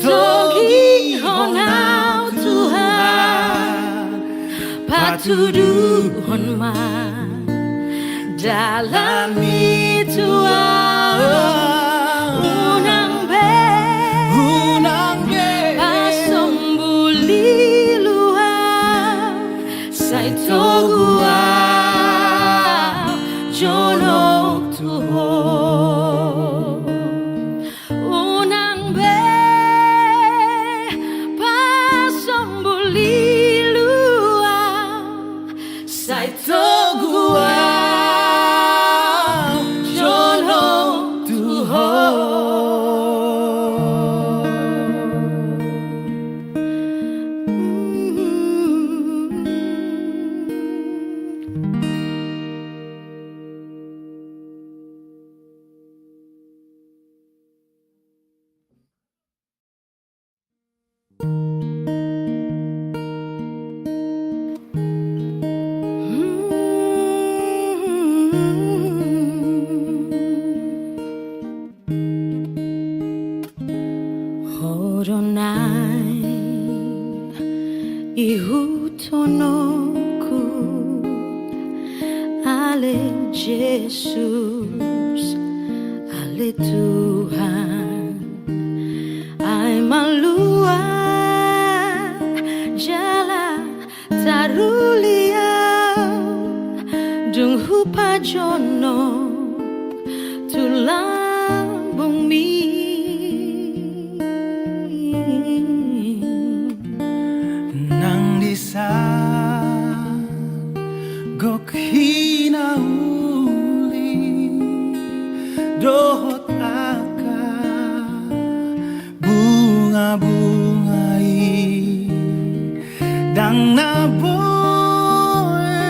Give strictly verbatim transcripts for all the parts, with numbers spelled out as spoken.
Togihon au Tuhan, patuduhon ma dalanmi tu au. Unang be, unang be pasombulilu au, sai togu au jonok tu ho. Unang be pasombulilu au, sai togu au jonok tu ho. Ho do na ihuthononku, ale Jesus, ale Tuhan. Ai malua jala taruli au, dung hupajonok tu lambungmi. Nang disa gok hinauli dohot angka bunga-bunga i, ndang na boi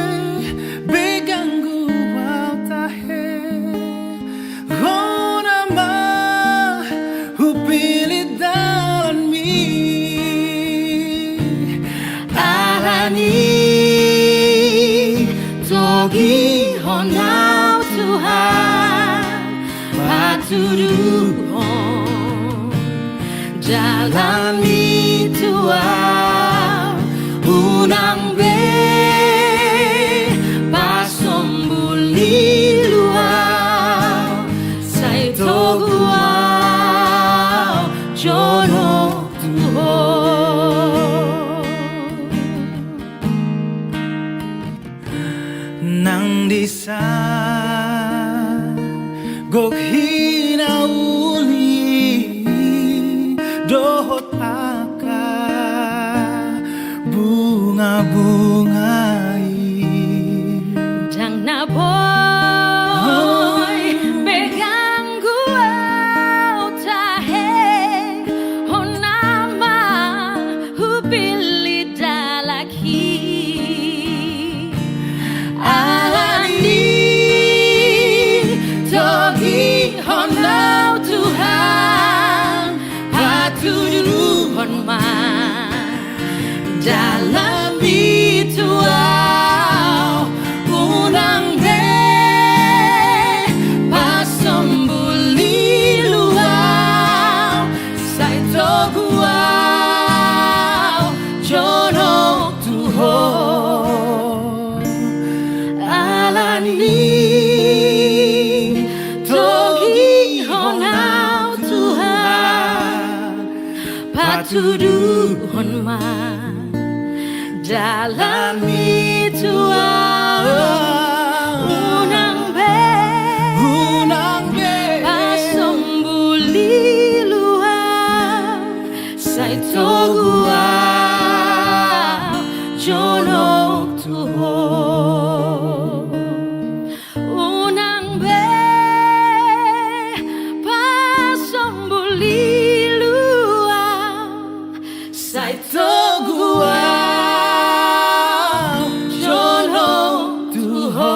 be ganggu au tahe. Hona ma hupillit dalanmi. Alani togihon au Tuhan, patuduhon dalanmi tu au. Unang be pasombulilu au, sai togu au jonok tu ho. Nang disa gok hinauli dohot angka bunga-bunga i, ndang na boi be ganggu au tahe. Hona ma hupillit dalanhi. Alani togihon au Tuhan, patuduhon ma dalanmi tu au. Unang be pasombulilu au, sai togu au jonok tu ho. Alani togihon au Tuhan, patuduhon ma dalanmi tu au. Unang be, unang be pasombulilu au, sai togu au jonok tu ho. Unang be pasombulilu au, sai togu au jonok tu ho.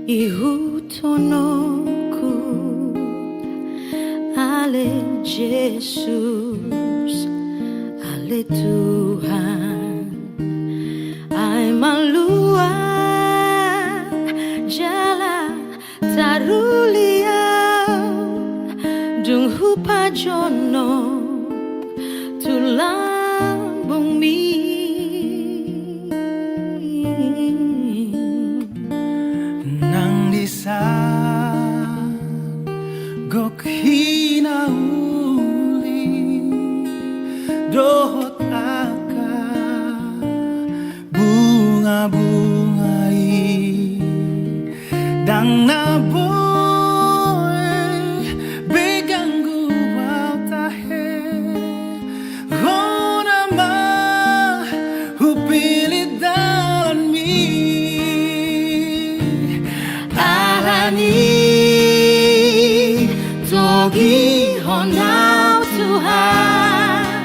Ihuthononku, ale Jesus, ale Tuhan, ai malua jala taruli au, dung hupajonok tu lambungmi. Nang di san gok hinauli dohot angka bunga-bunga i, ndang na boi be ganggu au tahe, hona ma hupillit dalanmi. Alani togihon au Tuhan,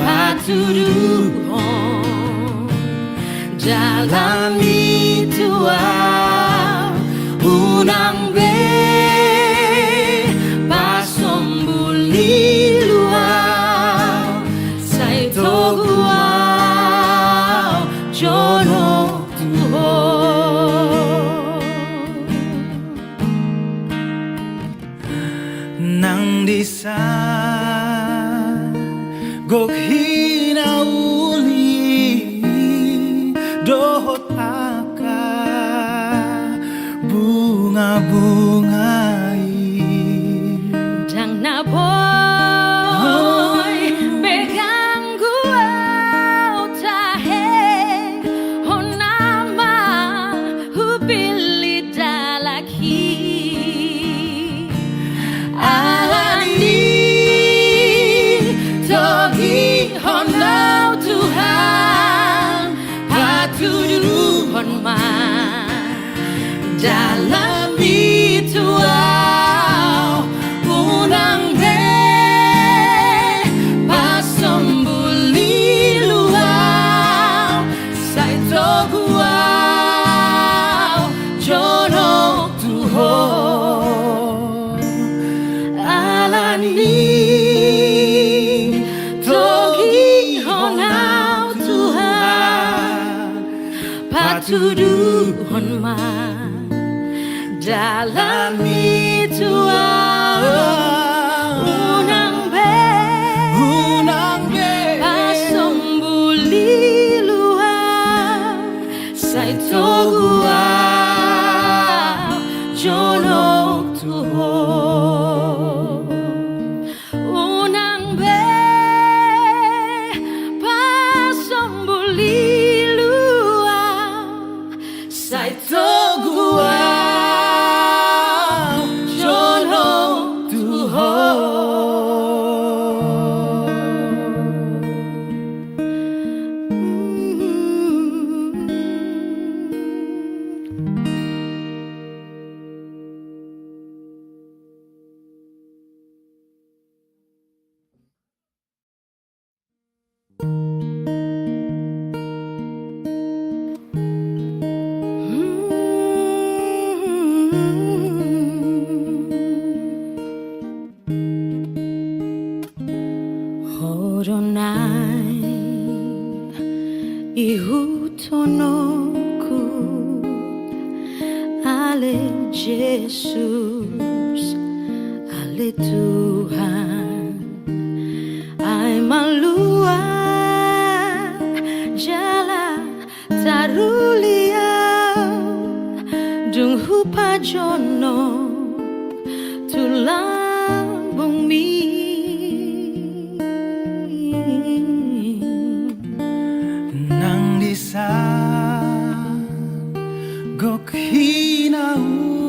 patuduhon jalanmi tu au, unang be pasombul lilu au, sai togu au jonok tu Ho. Nang di san gok hinauli dohot angka bunga-bunga i, ndang na boi be ganggu au tahe, hona ma hupillit dalanhi. Alani togihon au Tuhan, patuduhon ma jalanmi tu au, unang be pasombul lilu au, sai togu au jonok tu Ho. Alani togihon au Tuhan, patuduhon ma jalanmi tu au, unang be, unang be pasombul lilu au, sai togu au jonok tu Ho. Unang be pasombul lilu au, sai togu au jonok tu Ho. Ho do naeng ihuthononku, ale Jesus, ale Tuhan, ai malua jala taruli au, dung hupajonok tu lambungmi. Nang di san gok hinauli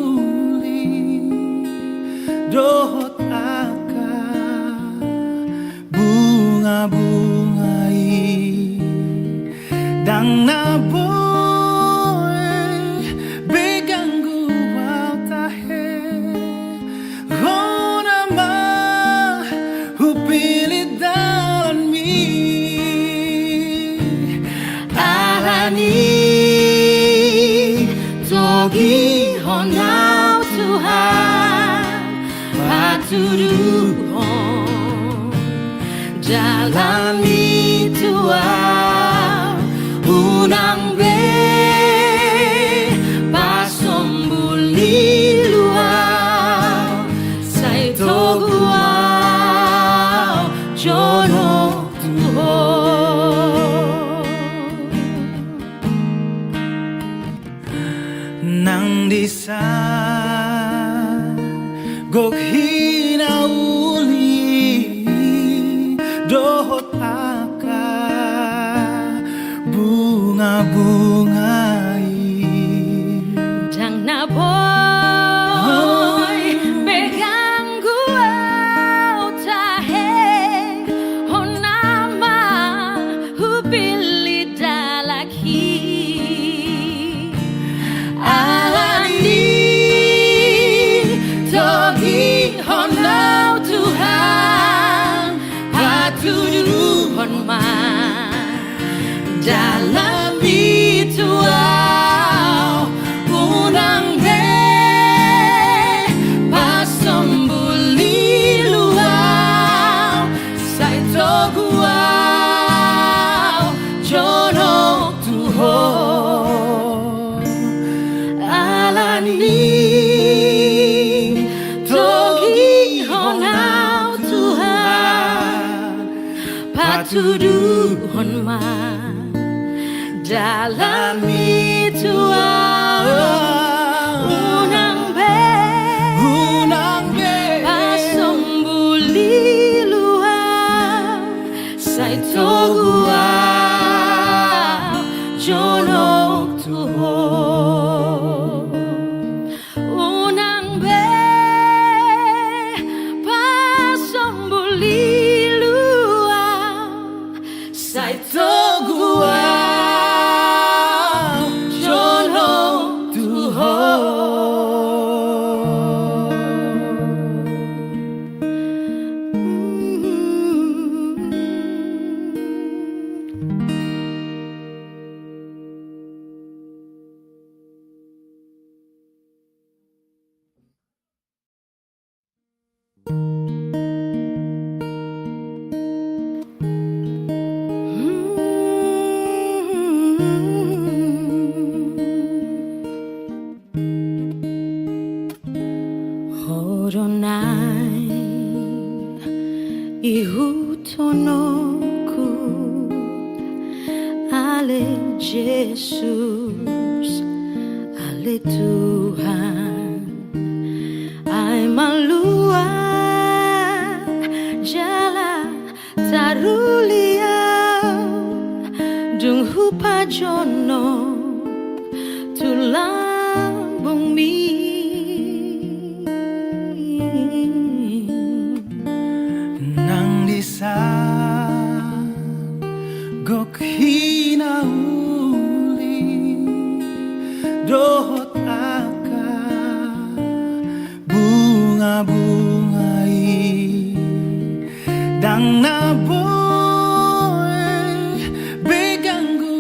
dohot angka bunga-bunga i, ndang na boi be ganggu au tahe, hona ma Hon au Tuhan, patuduhon jalanmi tu au, unang be pasombul ilu au, sai togu au jonok tu Ho. Nang disa gok hinauli dohot angka bunga-bunga i, ndang na boi be ganggu au tahe, hona ma hupillit dalan i. Alani i togihon au Tuhan, patuduhon ma dalanmi tu au, unang be pasombul ilu au, sai togu au jonok tu Ho. Alani i togihon au Tuhan, patuduhon ma dalanmi tu au, unang be, unang be pasombul ilu au, sai togu au jonok tu Ho. Unang be pasombul ilu au, sai togu au jonok tu Ho. Ho do naeng ihuthononku, ale Jesus, ale Tuhan, ai malua jala taruli au dung hupajonok tu lambungmi. Nang disa gok hinauli dohot angka bunga-bunga i, ndang na boi be ganggu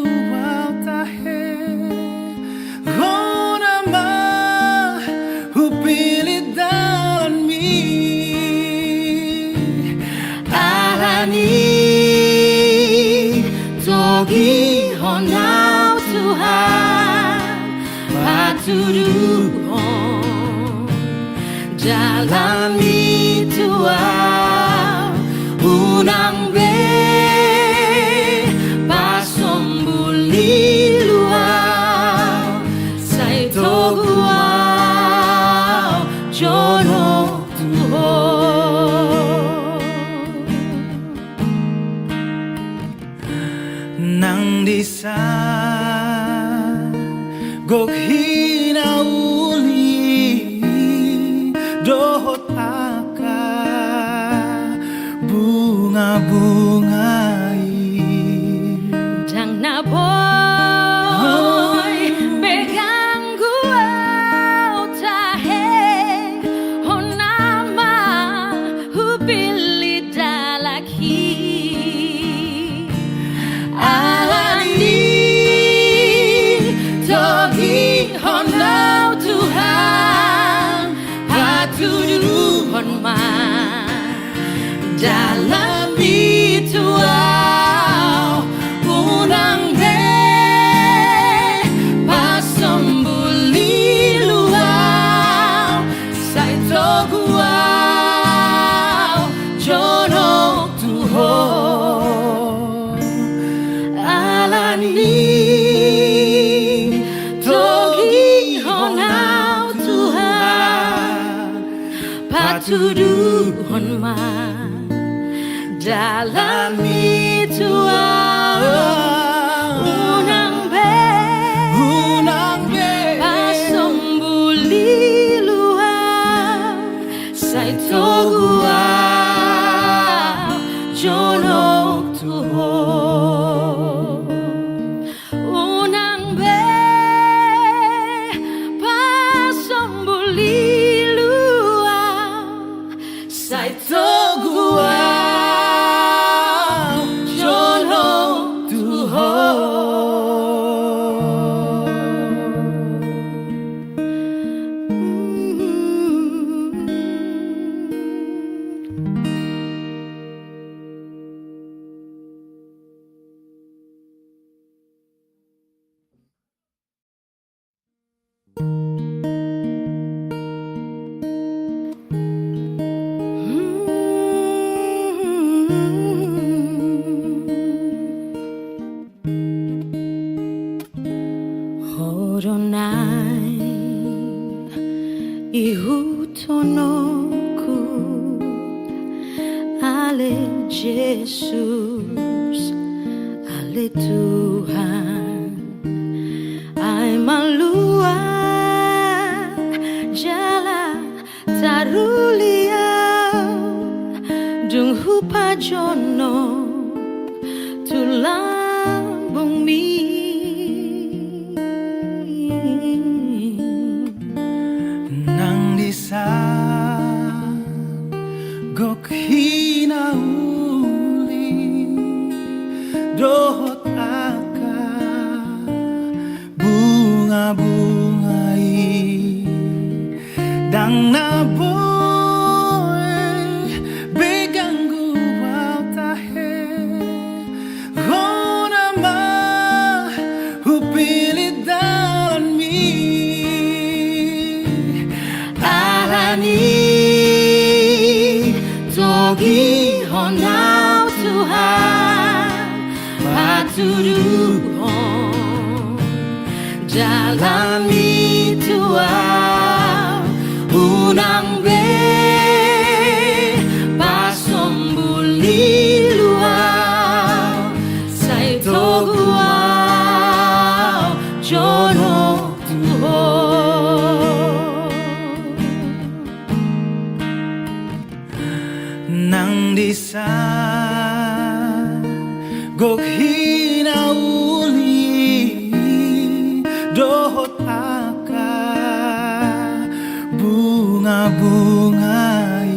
au tahe, hona ma hupillit dalanmi. Alani i togihon au Tuhan, patuduhon jalanmi tu au, unang be pasombul ilu au, sai togu au jonok tu Ho. Nang disa gok hinauli dohot angka Tuduhon ma dalanmi tu ahu. Unang be, unang be pasombulilu ahu, sai togu ahu jonok tu ho. Unang be pasombulilu ahu, sai togu ahu jonok tu ho. Ho do naeng ihuthononku, ale Jesus, ale Tuhan. Ai malua jala taruli ahu, dung hupajonok tu lambungmi. Nang dison gok hinauli dohot angka bungabunga i, ndang na boi be ganggu ahu tahe. Hona ma hupillit dalanmi. Alani togihon ahu Tuhan, patuduhon dalanmi tu ahu. Unang be pasombulilu ahu, sai togu ahu jonok tu ho. Nang dison gok hinauli dohot angka bungabunga i,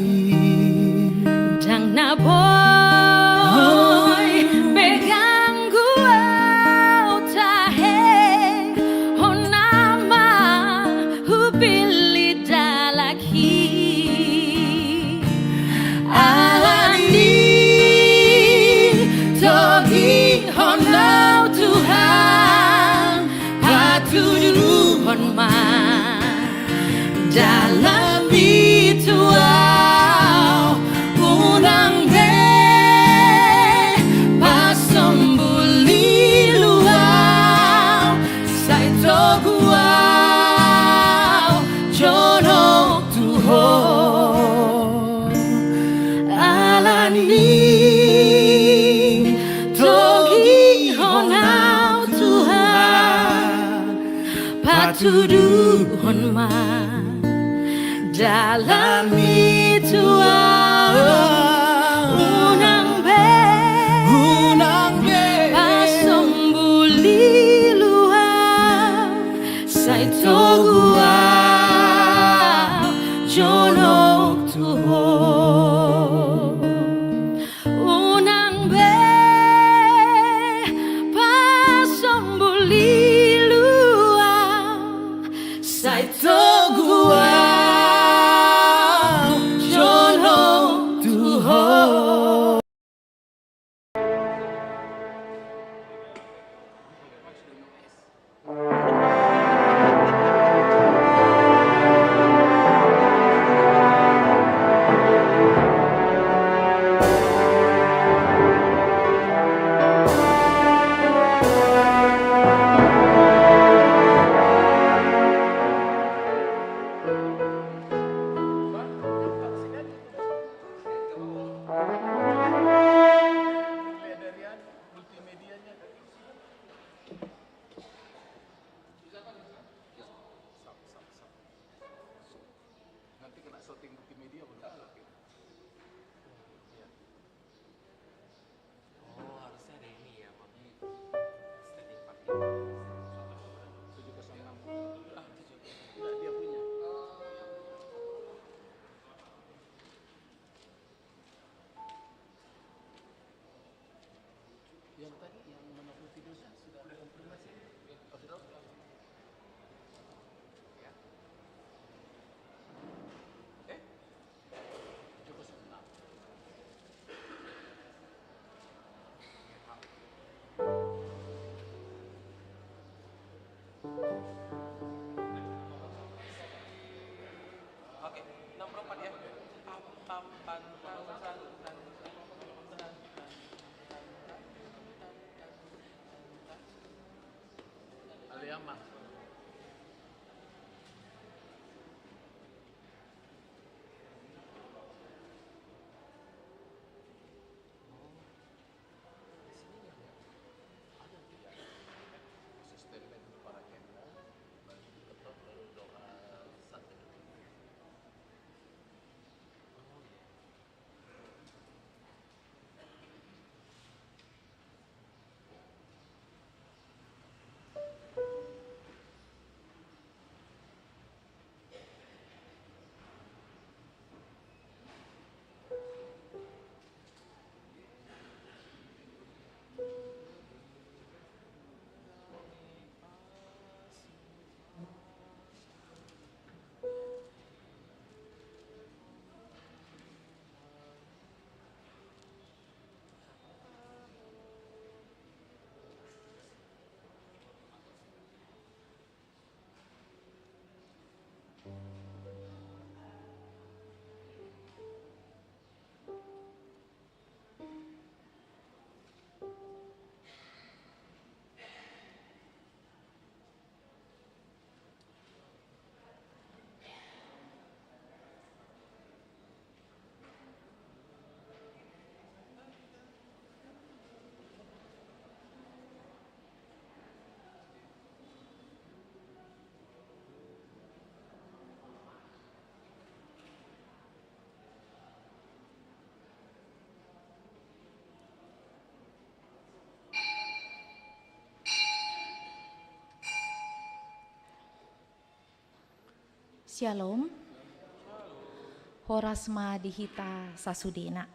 ndang na boi be ganggu ahu tahe. Hona ma hupillit dalanmi. Alani togihon ahu Tuhan, patuduhon ma dalanmi tu ahu. Unang be pasombulilu ahu, sai togu ahu jonok tu ho. Alani togihon ahu Tuhan, patuduhon ma dalanmi tu ahu. Unang be, unang be pasombulilu ahu, sai togu ahu jonok tu ho. Unang be pasombulilu ahu, sai togu ahu jonok tu ho. Oke, enam puluh empat ya. Pam, pam, pam, pam, pam, pam, pam. Aliama. Di sini nggak ada. Ada dia. Sistemnya itu para camera, baru ketok, baru doa satu. Oh, iya. Syalom. Horas ma di hita sasudena.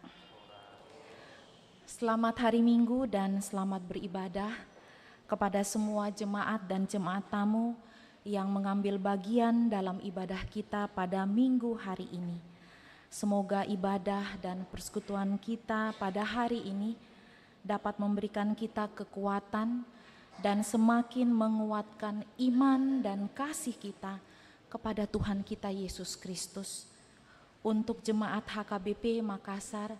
Selamat hari Minggu dan selamat beribadah kepada semua jemaat dan jemaat tamu yang mengambil bagian dalam ibadah kita pada Minggu hari ini. Semoga ibadah dan persekutuan kita pada hari ini dapat memberikan kita kekuatan dan semakin menguatkan iman dan kasih kita kepada Tuhan kita Yesus Kristus. Untuk jemaat H K B P Makassar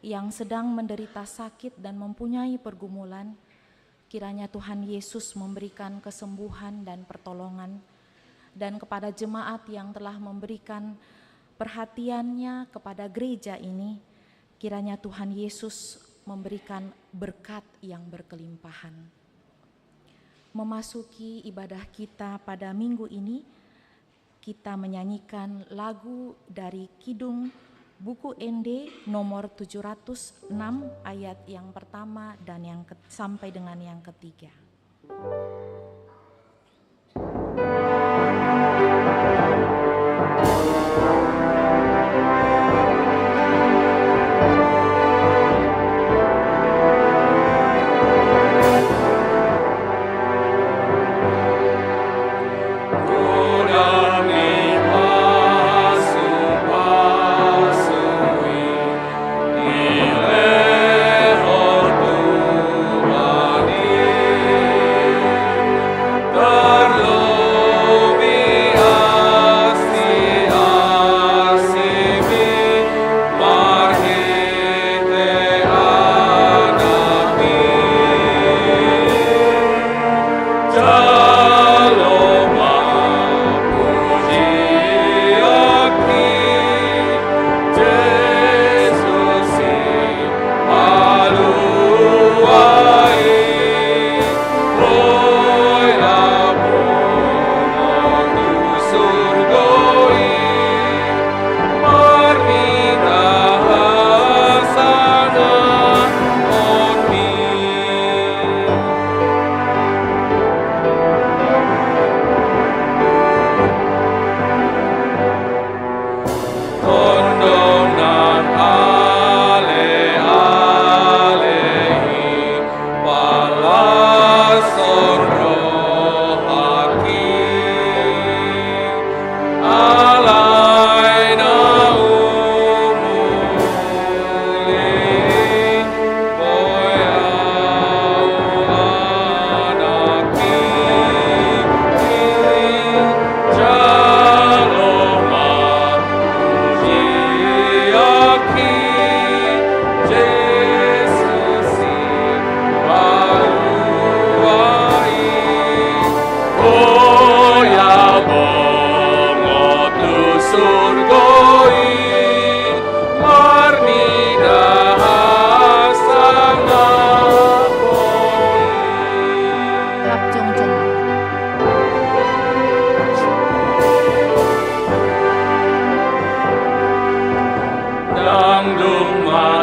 yang sedang menderita sakit dan mempunyai pergumulan, kiranya Tuhan Yesus memberikan kesembuhan dan pertolongan. Dan kepada jemaat yang telah memberikan perhatiannya kepada gereja ini, kiranya Tuhan Yesus memberikan berkat yang berkelimpahan. Memasuki ibadah kita pada minggu ini, kita menyanyikan lagu dari Kidung Buku Ende nomor tujuh ratus enam, ayat yang pertama dan yang ke-, sampai dengan yang ketiga.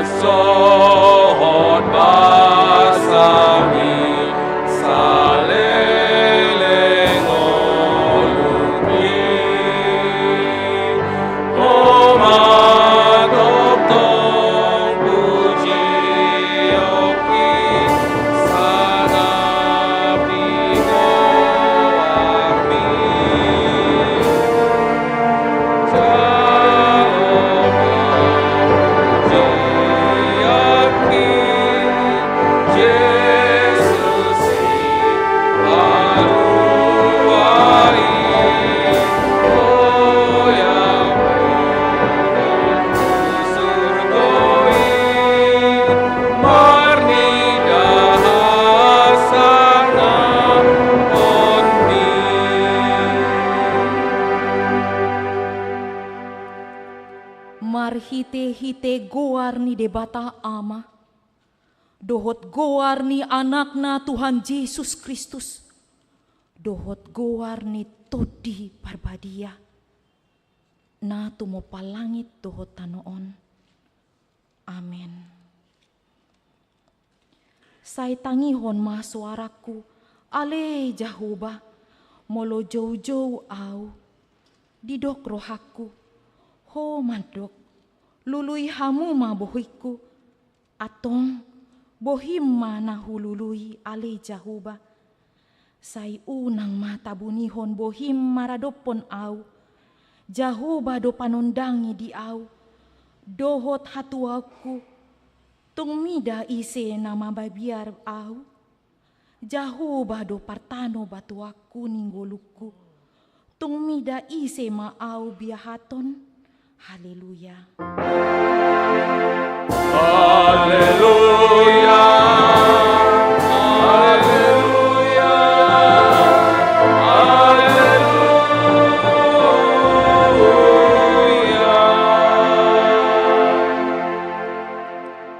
Sohot basami saleleng oluki. Homa tongtong pujionki sangat di goarmi. Marhite-hite goar ni Debata Ama, dohot goar ni Anakna Tuhan Jesus Kristus, dohot goar ni Tondi Parbadia, na tumompa langit dohot tano on. Amen. Sai tangihon ma soarangku, ale Jahowa, molo joujou ahu. Didok rohangku, ho mandok, lului hamu ma bohingku. Antong, bohim ma na hulului, ale Jahowa. Sai unang ma tabunihon bohim maradophon ahu. Jahowa do panondangi di ahu dohot hatuaonku. Tung mida ise na mabiar ahu? Jahowa do partano batuanku ni ngolungku. Tung mida ise ma ahu biahathon? Haleluya. Haleluya. Haleluya. Haleluya.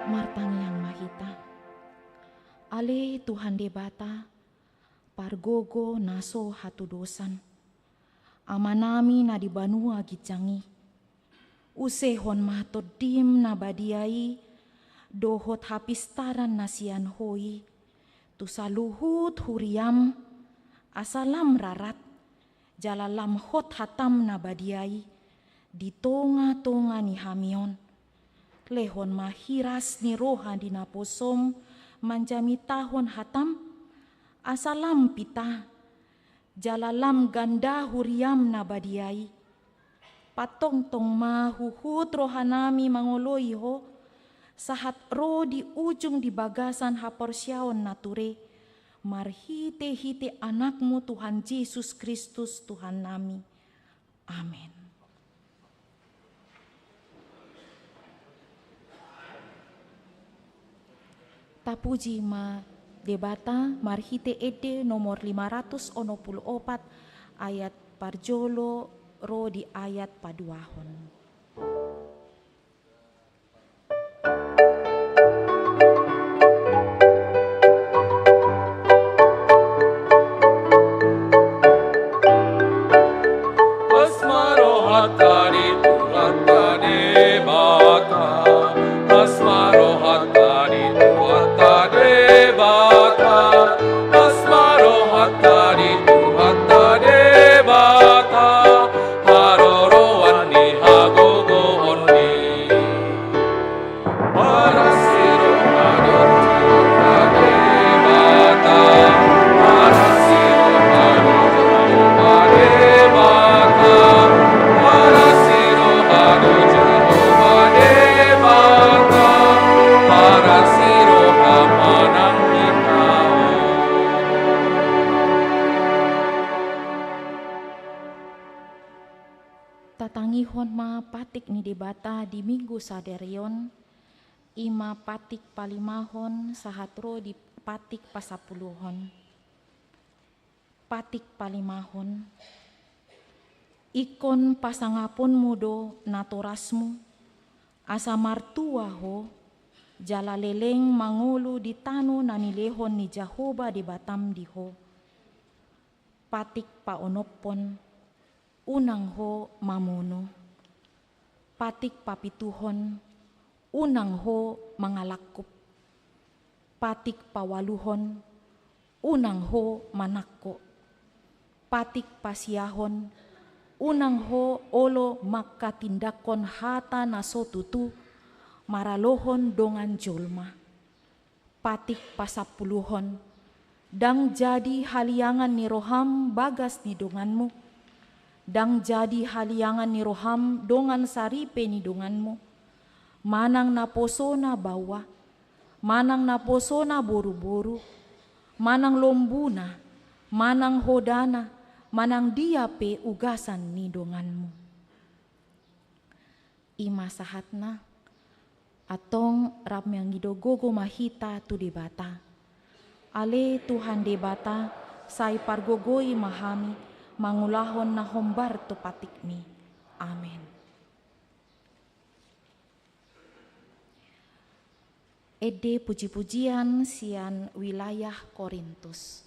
Martangiang ma hita. Ale Tuhan Debata, pargogo na so hatudosan, Amanami na di banua ginjang i, usehon ma Tondim na badia i dohot hapistaran na sian Ho i tu saluhut huriam, asa lam rarat jala lam hot hatam na badia i di tongatonga ni hami on. Lehon ma hiras ni roha di naposom manjamitahon hatam, asa lam pita jala lam ganda huriam na badia i. Patongtong ma huhut rohanami mangoloi Ho, sahat ro di ujung di bagasan haporseaon na ture, marhitehite Anakmu Tuhan Jesus Kristus Tuhannami. Amen. Tapuji ma Debata marhite ende nomor lima ratus onom pulu opat, ayat parjolo ro di ayat paduahon. Las ma rohanta di Tuhanta Debata. Las ma rohanta di Tuhanta Debata. Las ma rohanta di Tuhanta Debata. Haroroan ni hagogoonni. Tatangihon ma patik ni Debata di Minggu sadari on, i ma patik palimahon sahat ro di patik pasampuluhon. Patik palimahon. Ingkon pasangaponmu do natorasmu, asa martua ho, jala leleng mangolu di tano na nilehon ni Jahowa Debatam di ho. Patik paonomhon. Unang ho mamunu. Patik papituhon, unang ho mangalangkup. Patik paualuhon, unang ho manangko. Patik pasiahon, unang ho olo manghatindanghon hata na so tutu maralohon dongan jolma. Patik pasampuluhon, ndang jadi haliangan ni roham bagas ni donganmu, ndang jadi haliangan ni roham dongan saripe ni donganmu, manang naposona baoa, manang naposona boruboru, manang lombuna, manang hodana, manang dia pe ugasan ni donganmu. I ma sahatna. Antong rap mangido gogo ma hita tu Debata. Ale Tuhan Debata, sai pargogoi ma hami mangulahon na hombar tu patikmi. Amen. Ende pujipujian sian wilayah Korintus.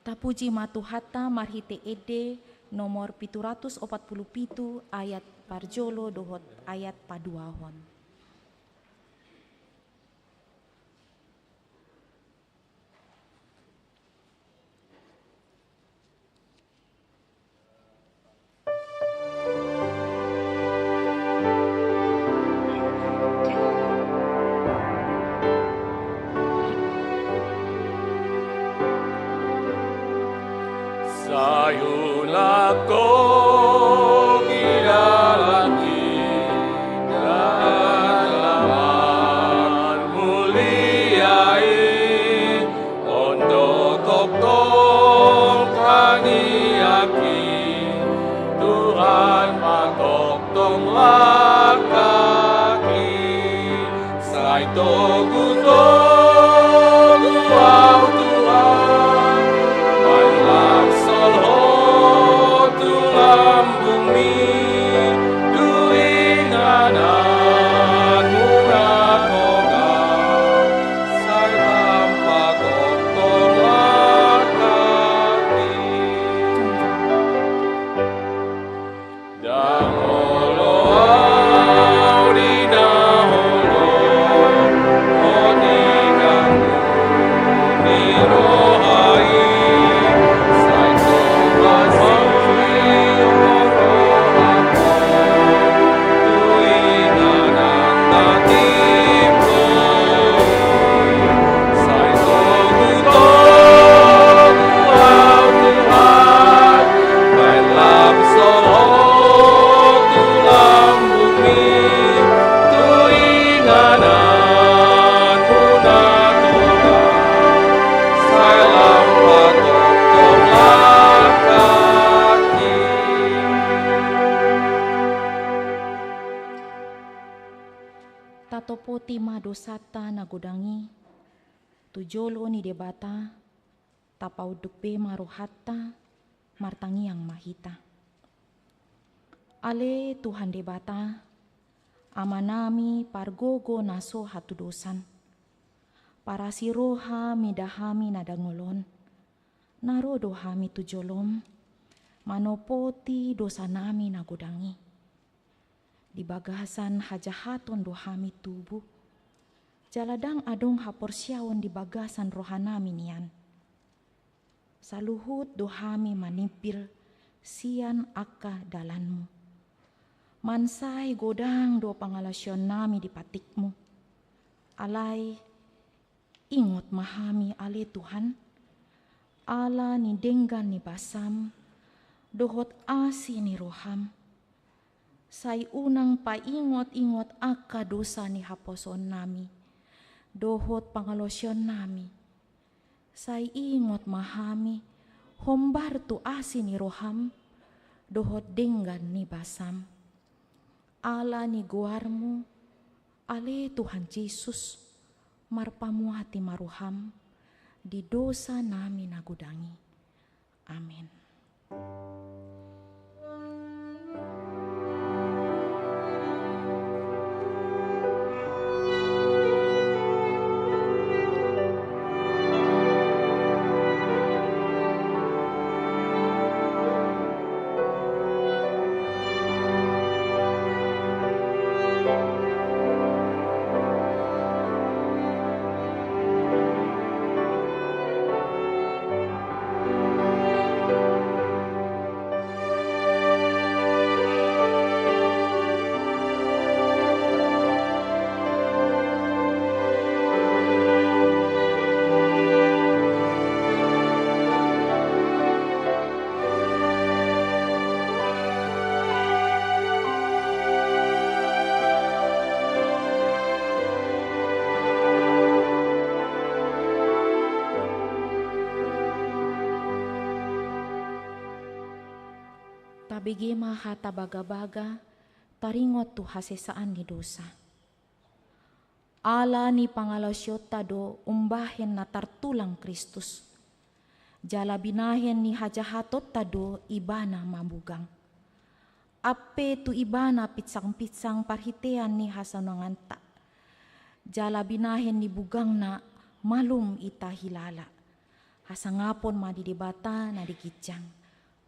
Tapuji ma Tuhanta marhite ende nomor pitu ratus opat pulu pitu ayat parjolo dohot ayat paduahon. Sai unang ho idalan di dalaman mulia i, on do tongtong tangiangki, Tuhan patongtong langkangki. Sai togu-togu ahu Tuhan, mailang solhot tu lambungmi, tu ingananmuna tongah, sai lam patongtong langkangki. Ndang olo ahu di na holong, on di na ni roha i, sai tongtong rohangku, tu inganan na timbo i. Sai togu-togu ahu Tuhan, mailang solhot tu lambungmi, tu ingananmuna tongah, sai lam patongtong langkangki. Tatopoti ma dosanta na godang i tu jolo ni Debata, tapaunduk be ma rohanta, martangiang ma hita. Ale Tuhan Debata, Amanami pargogo na so hatudosan, parasi roha mida hami na dangol on, na ro do hami tu jolom, manopoti dosanami na godang i. Di bagasan hajahaton do hami tubu, jala ndang adong haporseaon di bagasan rohanami nian. Saluhut do hami manimpil sian angka dalanmu. Mansai godang do pangalaosionnami di patikmu. Alai, ingot ma hami ale Tuhan, ala ni denggan ni basam, dohot asi ni roham. Sai unang paingot-ingot angka dosa ni haposoonnami, dohot pangalaosionnami. Sai ingot ma hami, hombar tu asi ni roham, dohot denggan ni basam. Ala ni goarmu, ale Tuhan Jesus, marpamuati ma roham, di dosanami na godang i. Amen. Tabege ma hata bagabaga taringot tu hasesaan ni dosa. Ala ni pangalaosionta do umbahen na tartulang Kristus. Jala binahen ni hajahatonta do Ibana mamugang. Ampe tu Ibana pinsang-pinsang parhitean ni hasonanganta. Jala binahen ni bugangna malum ita hilala. Hasangapon ma di Debata na di ginjang.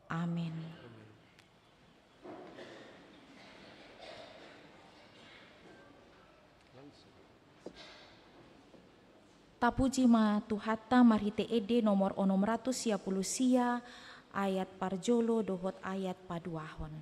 Amen. Tapuji ma Tuhanta marhite ende nomor onom ratus sia pulu sia, ayat parjolo dohot ayat paduahon.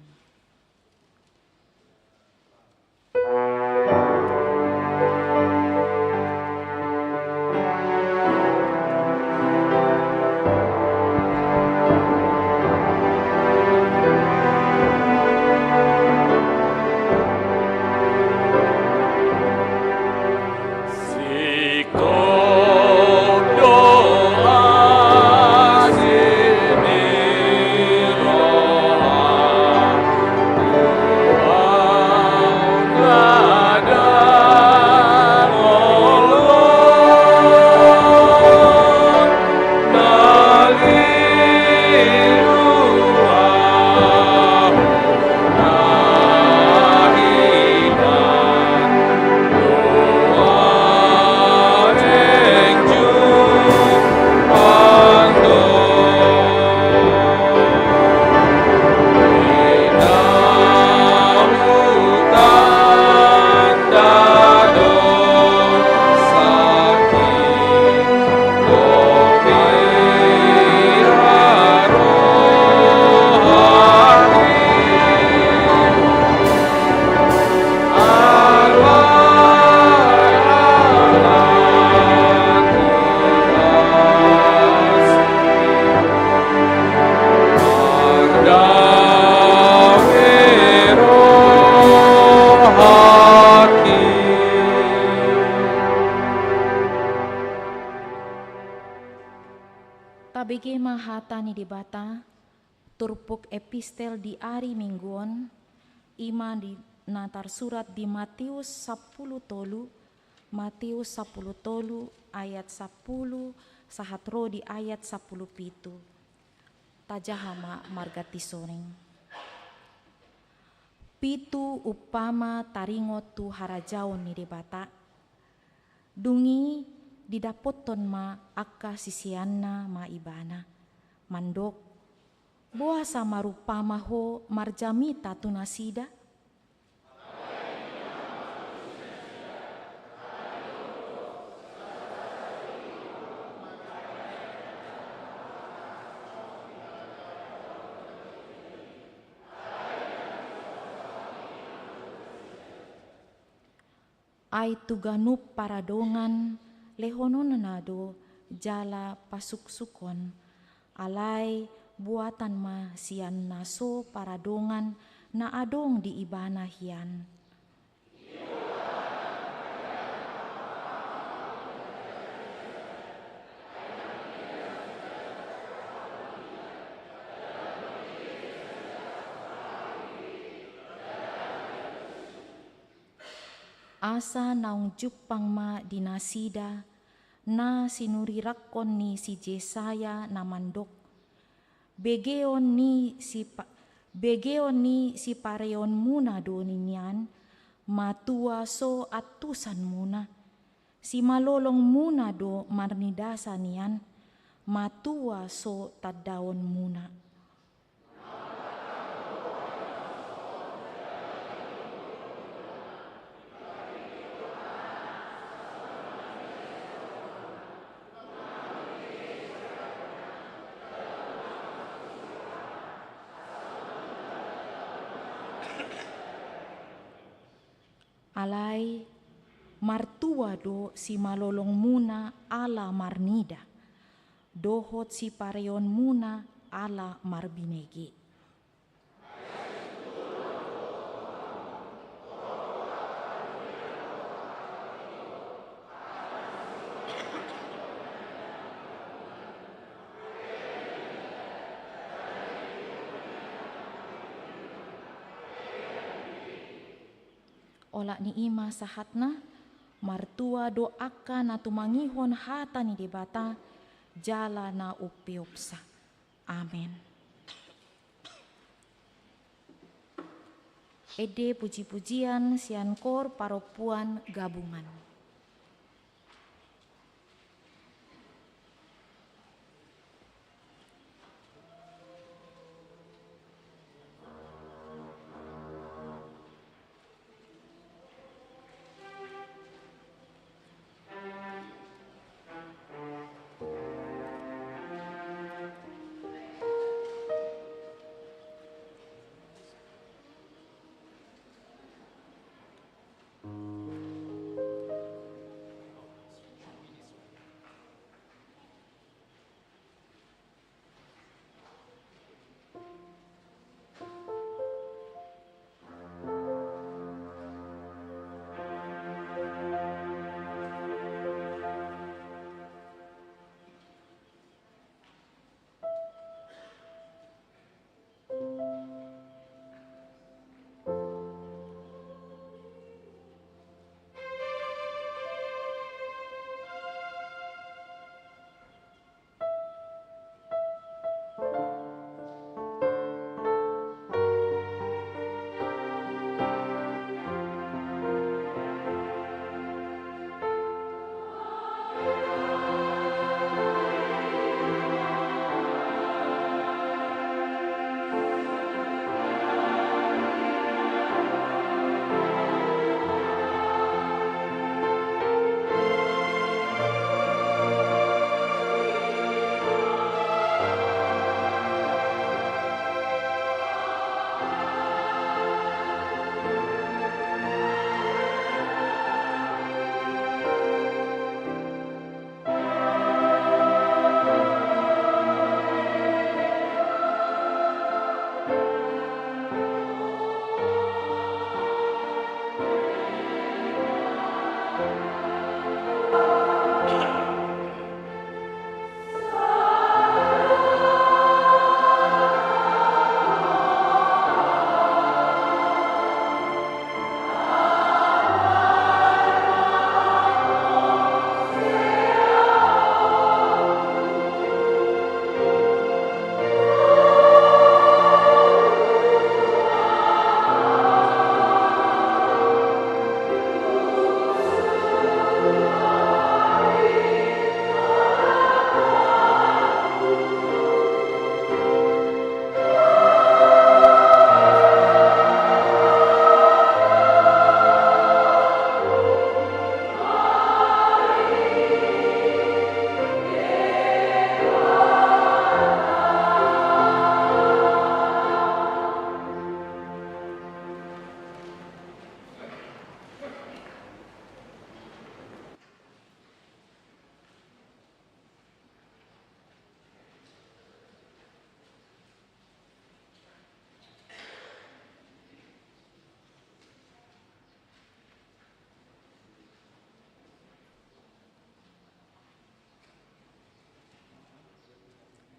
Tabege ma hata ni Debata, turpuk epistel di ari Minggu on, i ma di na tarsurat di Matius sampulu tolu, Matius sampulu tolu ayat sampulu sahat ro di ayat sampulu pitu. Tajaha ma marganti soring. Pitu umpama taringot tu harajaon ni Debata. Dung i didapothon ma angka siseanna ma Ibana, mandok: Boasa marumpama Ho marjamita tu nasida? Ai tu ganup paradongan lehononna do jala pasuksukon, alai buatan ma sian na so paradongan na adong di ibana hian. Asa naung jumpang ma di nasida na sinurirangkon ni si Jesaya na mandok: Begeon ni sipa-, begeon ni sipareonmuna do nian, matua so antusanmuna, simalolongmuna do marnidasa nian, matua so tandaonmuna. Alai martua do simalolongmuna ala marnida, dohot sipareonmuna ala marbinege. Olat ni i ma sahatna, martua do angka na tumangihon hata ni Debata jala na umpeopsa. Amen. Ende puji-pujian sian kor parompuan gabungan.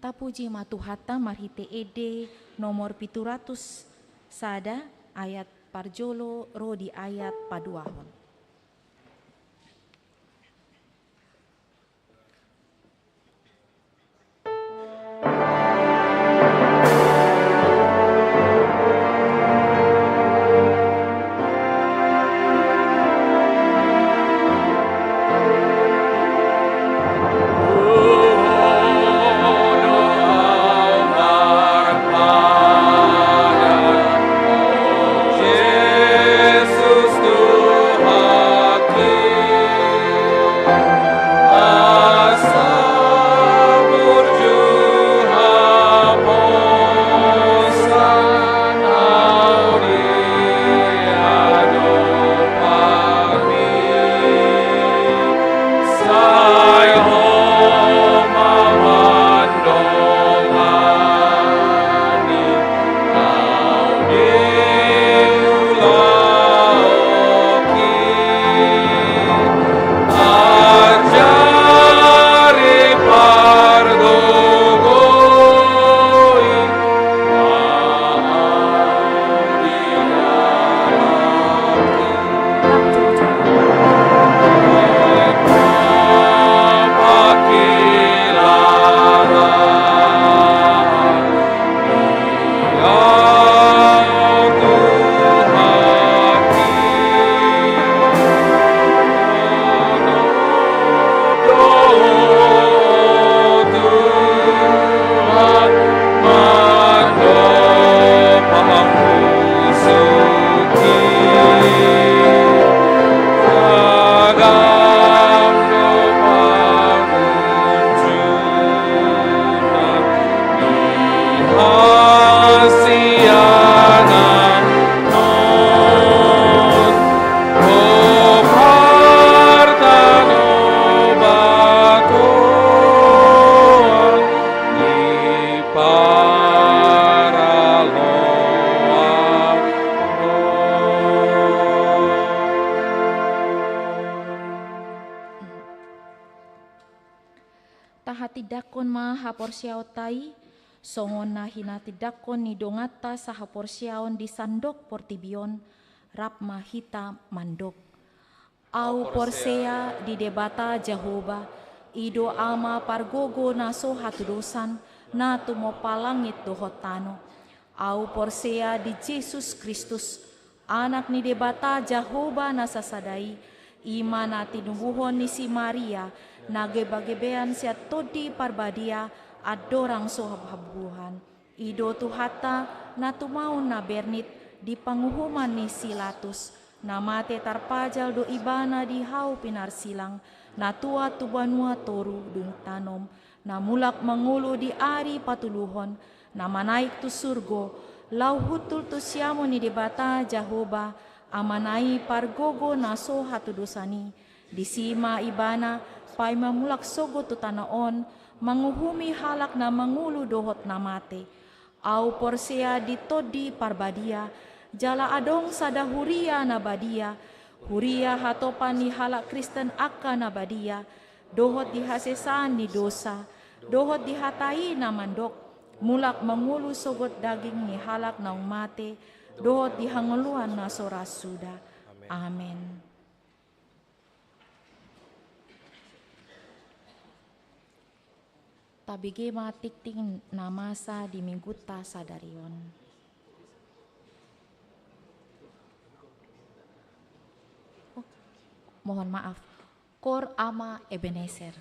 Tapuji ma Tuhanta marhite ende nomor pitu ratus sada, ayat parjolo ro di ayat paduahon. Tahatindangkon ma haporseaonta i, songon na hinatindangkon ni donganta sahaporseaon di sandok portibi on, rap ma hita mandok. Ahu porsea di Debata Jahowa, i do Ama pargogo na so hatudosan, na tumompa langit dohot tano. Ahu porsea di Jesus Kristus, Anak ni Debata Jahowa na sasada i, i ma na tinubuhon ni si Maria, na gebagebean sian Tondi Parbadia, andorang so habubuhan. I do Tuhanta, na tumaon na bernit di panguhuman ni si Latus, na mate tarpajal do Ibana di hau pinarsilang, na tuat tu banua toru dung tanom, na mulak mangolu di ari patoluhon, na manaek tu surgo, laho hundul tu siamun ni Debata Jahowa, Amana i pargogo na so hatudosan i. Disi ma Ibana, paima mulak sogot tu tano on, manguhumi halak na mangolu dohot na mate. Ahu porsea di Tondi Parbadia, jala adong sada huria na badia, huria hatopan ni halak Kristen angka na badia, dohot di hasesaan ni dosa, dohot di hata i na mandok, mulak mangolu sogot daging ni halak naung mate, dohot di hangoluan na so ra suda. Amen. Tabege ma tingting na masa di Minggunta sadari on. Oh, mohon maaf. Kor Ama Ebenezer.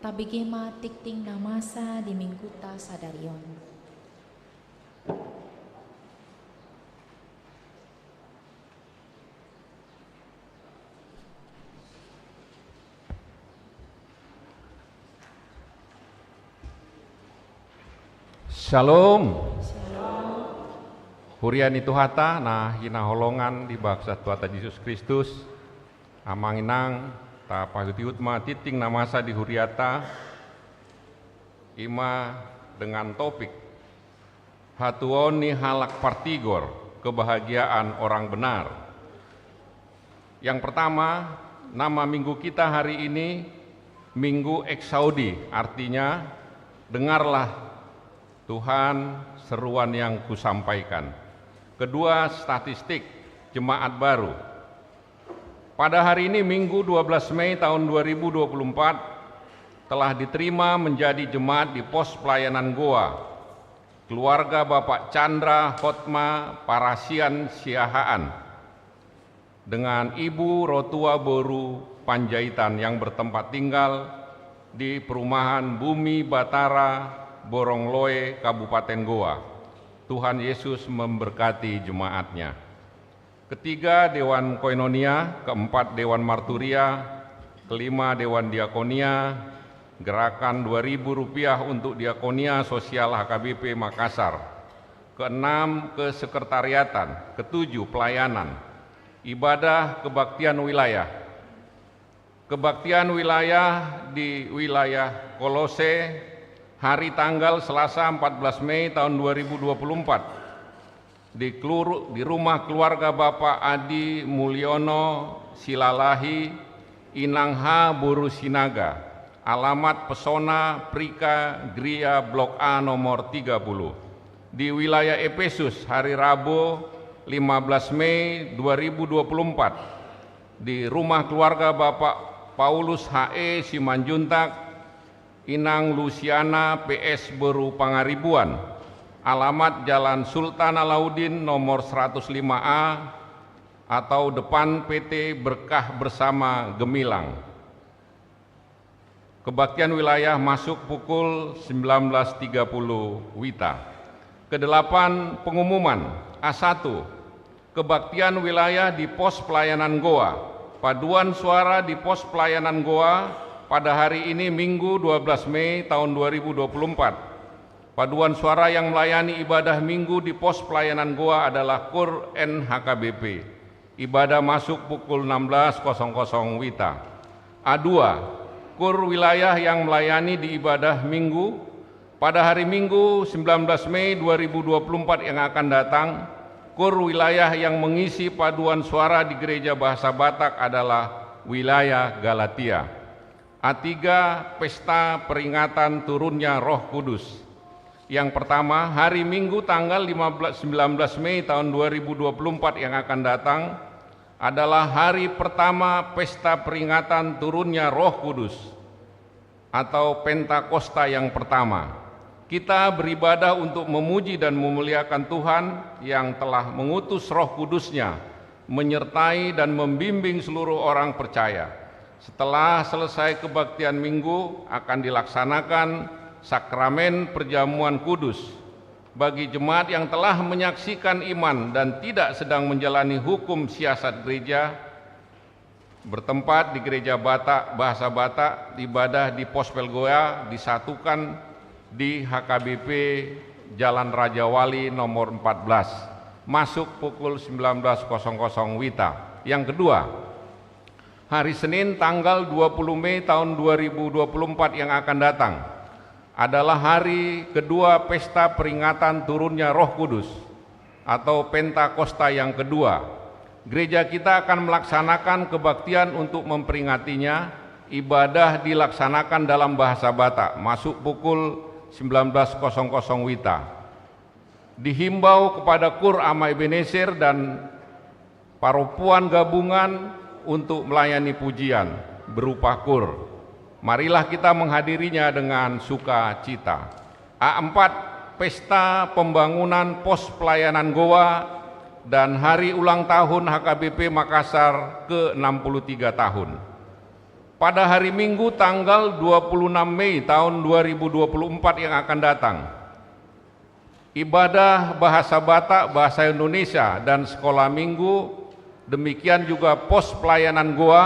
Tabege ma tingting na masa di mingguta sadari on. Shalom. Huria ni Tuhanta na hinaholongan di bagasan Tuhanta Jesus Kristus. Amang inang, tapaihut-ihut ma tingting na masa di huriata, i ma dengan topik hatuaon ni halak partigor, kebahagiaan orang benar. Yang pertama, nama minggu kita hari ini Minggu Exaudi, artinya dengarlah Tuhan seruan yang kusampaikan. Kedua, statistik jemaat baru. Pada hari ini, Minggu dua belas Mei tahun dua ribu dua puluh empat, telah diterima menjadi jemaat di Pos Pelayanan Goa, keluarga Bapak Chandra Hotma Parasian Siahaan, dengan Ibu Rotua Boru Panjaitan yang bertempat tinggal di perumahan Bumi Batara, Borongloe, Kabupaten Goa. Tuhan Yesus memberkati jemaatnya. Ketiga, Dewan Koinonia, keempat, Dewan Marturia, kelima, Dewan Diakonia, gerakan dua ribu rupiah untuk Diakonia Sosial H K B P Makassar. Keenam, kesekretariatan, ketujuh, pelayanan, ibadah kebaktian wilayah. Kebaktian wilayah di wilayah Kolose, hari tanggal Selasa empat belas Mei tahun dua ribu dua puluh empat, di keluru-, di rumah keluarga Bapak Adi Mulyono Silalahi, Inang H Boru Sinaga, alamat Pesona Prika Gria Blok A nomor tiga puluh. Di wilayah Epesus, hari Rabu lima belas Mei dua ribu dua puluh empat, di rumah keluarga Bapak Paulus H E Simanjuntak, Inang Lusiana P S Boru Pangaribuan, alamat Jalan Sultan Alauddin nomor seratus lima A atau depan P T Berkah Bersama Gemilang. Kebaktian wilayah masuk pukul sembilan belas tiga puluh WITA. Kedelapan, pengumuman. A satu, kebaktian wilayah di Pos Pelayanan Goa. Paduan suara di Pos Pelayanan Goa pada hari ini, Minggu dua belas Mei tahun dua ribu dua puluh empat. Paduan suara yang melayani ibadah Minggu di Pos Pelayanan Goa adalah KUR N H K B P. Ibadah masuk pukul enam belas kosong kosong WITA. A dua, KUR wilayah yang melayani di ibadah Minggu. Pada hari Minggu, sembilan belas Mei dua ribu dua puluh empat yang akan datang, KUR wilayah yang mengisi paduan suara di Gereja Bahasa Batak adalah wilayah Galatia. A tiga, pesta peringatan turunnya Roh Kudus. Yang pertama, hari Minggu tanggal lima belas, sembilan belas Mei tahun dua ribu dua puluh empat yang akan datang adalah hari pertama pesta peringatan turunnya Roh Kudus atau Pentakosta yang pertama. Kita beribadah untuk memuji dan memuliakan Tuhan yang telah mengutus Roh Kudus-Nya menyertai dan membimbing seluruh orang percaya. Setelah selesai kebaktian Minggu, akan dilaksanakan sakramen perjamuan kudus. Bagi jemaat yang telah menyaksikan iman dan tidak sedang menjalani hukum siasat gereja, bertempat di Gereja Batak, Bahasa Batak, ibadah di Pospel Goa disatukan di H K B P Jalan Raja Wali nomor empat belas, masuk pukul sembilan belas kosong kosong WITA. Yang kedua, hari Senin tanggal dua puluh Mei tahun dua ribu dua puluh empat yang akan datang adalah hari kedua pesta peringatan turunnya Roh Kudus atau Pentakosta yang kedua. Gereja kita akan melaksanakan kebaktian untuk memperingatinya. Ibadah dilaksanakan dalam bahasa Batak, masuk pukul sembilan belas kosong kosong WITA. Dihimbau kepada KUR Ama Ebenezer dan parompuan gabungan untuk melayani pujian berupa KUR. Marilah kita menghadirinya dengan sukacita. A empat, pesta pembangunan Pos Pelayanan Goa dan hari ulang tahun H K B P Makassar ke enam puluh tiga tahun. Pada hari Minggu tanggal dua puluh enam Mei tahun dua ribu dua puluh empat yang akan datang, ibadah bahasa Batak, bahasa Indonesia, dan sekolah minggu, demikian juga pos pelayanan Goa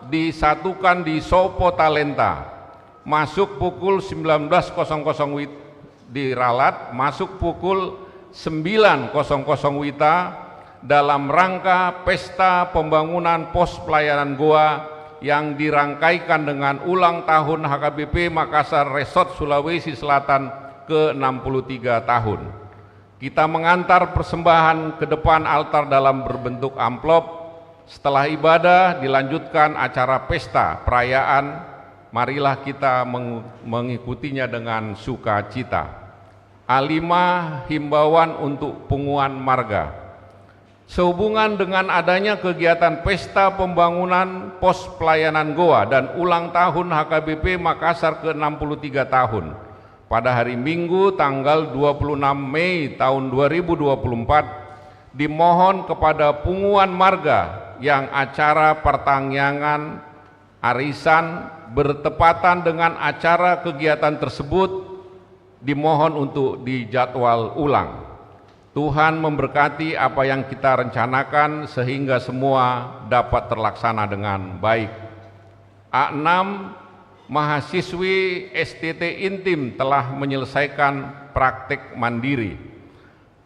disatukan di Sopo Talenta, masuk pukul sembilan belas kosong kosong wit-, di Ralat, masuk pukul sembilan kosong kosong wita, dalam rangka Pesta Pembangunan Pos Pelayanan Goa yang dirangkaikan dengan ulang tahun H K B P Makassar Resort Sulawesi Selatan ke enam puluh tiga tahun. Kita mengantar persembahan ke depan altar dalam berbentuk amplop. Setelah ibadah, dilanjutkan acara pesta perayaan. Marilah kita meng-, mengikutinya dengan sukacita. A lima, himbauan untuk punguan marga. Sehubungan dengan adanya kegiatan Pesta Pembangunan Pos Pelayanan Goa dan ulang tahun H K B P Makassar ke enam puluh tiga tahun, pada hari Minggu tanggal dua puluh enam Mei tahun dua ribu dua puluh empat, dimohon kepada punguan marga yang acara pertangiangan arisan bertepatan dengan acara kegiatan tersebut dimohon untuk dijadwal ulang. Tuhan memberkati apa yang kita rencanakan sehingga semua dapat terlaksana dengan baik. A enam, mahasiswi S T T Intim telah menyelesaikan praktek mandiri.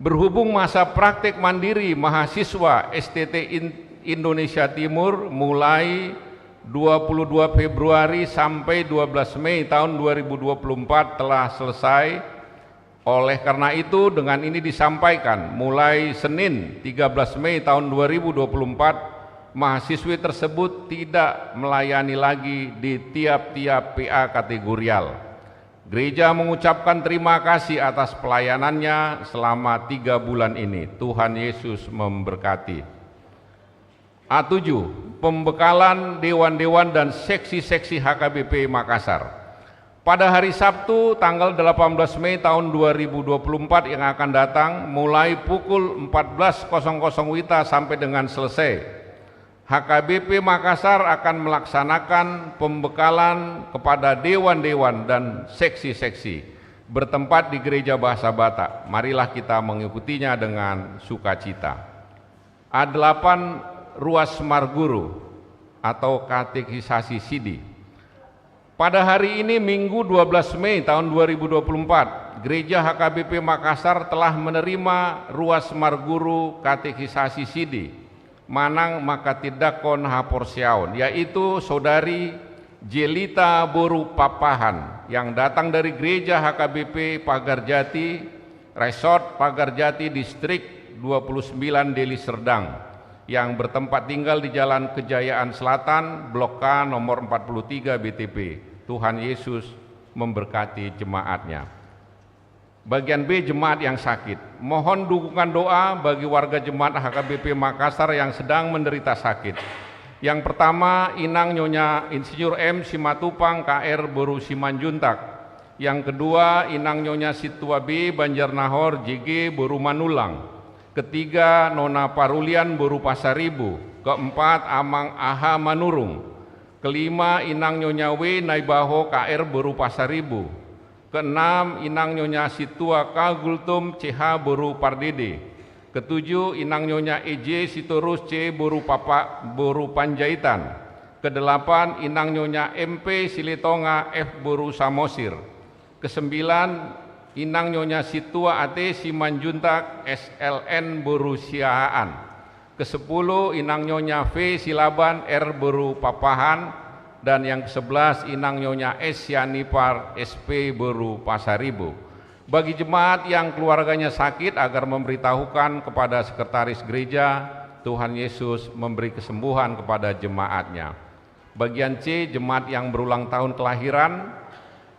Berhubung masa praktek mandiri mahasiswa S T T In-, Indonesia Timur mulai dua puluh dua Februari sampai dua belas Mei tahun dua ribu dua puluh empat telah selesai. Oleh karena itu, dengan ini disampaikan, mulai Senin tiga belas Mei tahun dua ribu dua puluh empat, mahasiswi tersebut tidak melayani lagi di tiap-tiap P A kategorial. Gereja mengucapkan terima kasih atas pelayanannya selama tiga bulan ini. Tuhan Yesus memberkati. A tujuh, pembekalan dewan-dewan dan seksi-seksi H K B P Makassar. Pada hari Sabtu, tanggal delapan belas Mei tahun dua ribu dua puluh empat yang akan datang, mulai pukul empat belas kosong kosong wita sampai dengan selesai, H K B P Makassar akan melaksanakan pembekalan kepada dewan-dewan dan seksi-seksi, bertempat di Gereja Bahasa Batak. Marilah kita mengikutinya dengan sukacita. A delapan, ruas marguru atau katekisasi sidi. Pada hari ini, Minggu dua belas Mei tahun dua ribu dua puluh empat, Gereja H K B P Makassar telah menerima ruas marguru katekisasi sidi manang manghatindanghon haporseaon, yaitu Saudari Jelita boru Papahan yang datang dari Gereja H K B P Pagarjati, Resort Pagarjati, Distrik dua puluh sembilan, Deli Serdang, yang bertempat tinggal di Jalan Kejayaan Selatan, Blok K, nomor empat puluh tiga B T P. Tuhan Yesus memberkati jemaatnya. Bagian B, jemaat yang sakit. Mohon dukungan doa bagi warga jemaat H K B P Makassar yang sedang menderita sakit. Yang pertama, Inang Nyonya Insinyur M Simatupang, K R, boru Simanjuntak. Yang kedua, Inang Nyonya Situa B Banjarnahor, J G, boru Manulang. Ketiga, Nona Parulian, boru Pasaribu. Keempat, Amang Aha Manurung. Kelima, Inang Nyonya W Naibaho, K R, boru Pasaribu. Keenam, Inang Nyonya Situa K Gultom, C H, boru Pardede. Ketujuh, Inang Nyonya E J Sitorus, C, boru Papa-, boru Panjaitan. Kedelapan, Inang Nyonya M P Silitonga, F, boru Samosir. Kesembilan, Inang Nyonya Situa A T Simanjuntak, S L N, boru Siahaan. Kesepuluh, Inang Nyonya V Silaban, R, boru Papahan. Dan yang kesebelas, Inang Nyonya S Sianipar, S P, boru Pasaribu. Bagi jemaat yang keluarganya sakit, agar memberitahukan kepada sekretaris gereja. Tuhan Yesus memberi kesembuhan kepada jemaatnya. Bagian C, jemaat yang berulang tahun kelahiran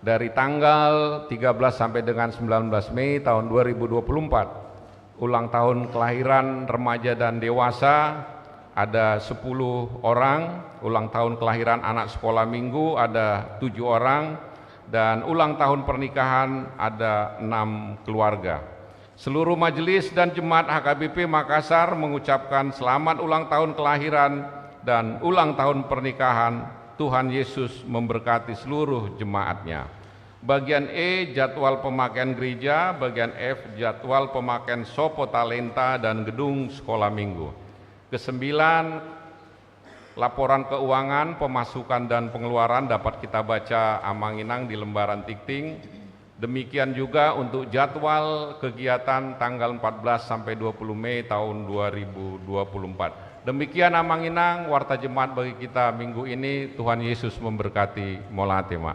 dari tanggal tiga belas sampai dengan sembilan belas Mei tahun dua ribu dua puluh empat. Ulang tahun kelahiran remaja dan dewasa ada sepuluh orang, ulang tahun kelahiran anak sekolah minggu ada tujuh orang, dan ulang tahun pernikahan ada enam keluarga. Seluruh majelis dan jemaat H K B P Makassar mengucapkan selamat ulang tahun kelahiran dan ulang tahun pernikahan Tuhan Yesus memberkati seluruh jemaat-Nya. Bagian E, jadwal pemakaian gereja. Bagian F, jadwal pemakaian sopo talenta dan gedung sekolah minggu. Kesembilan, laporan keuangan, pemasukan dan pengeluaran dapat kita baca Amang Inang di lembaran tingting. Demikian juga untuk jadwal kegiatan tanggal empat belas sampai dua puluh Mei tahun dua ribu dua puluh empat. Demikian Amang Inang, warta jemaat bagi kita minggu ini. Tuhan Yesus memberkati. Mauliate ma.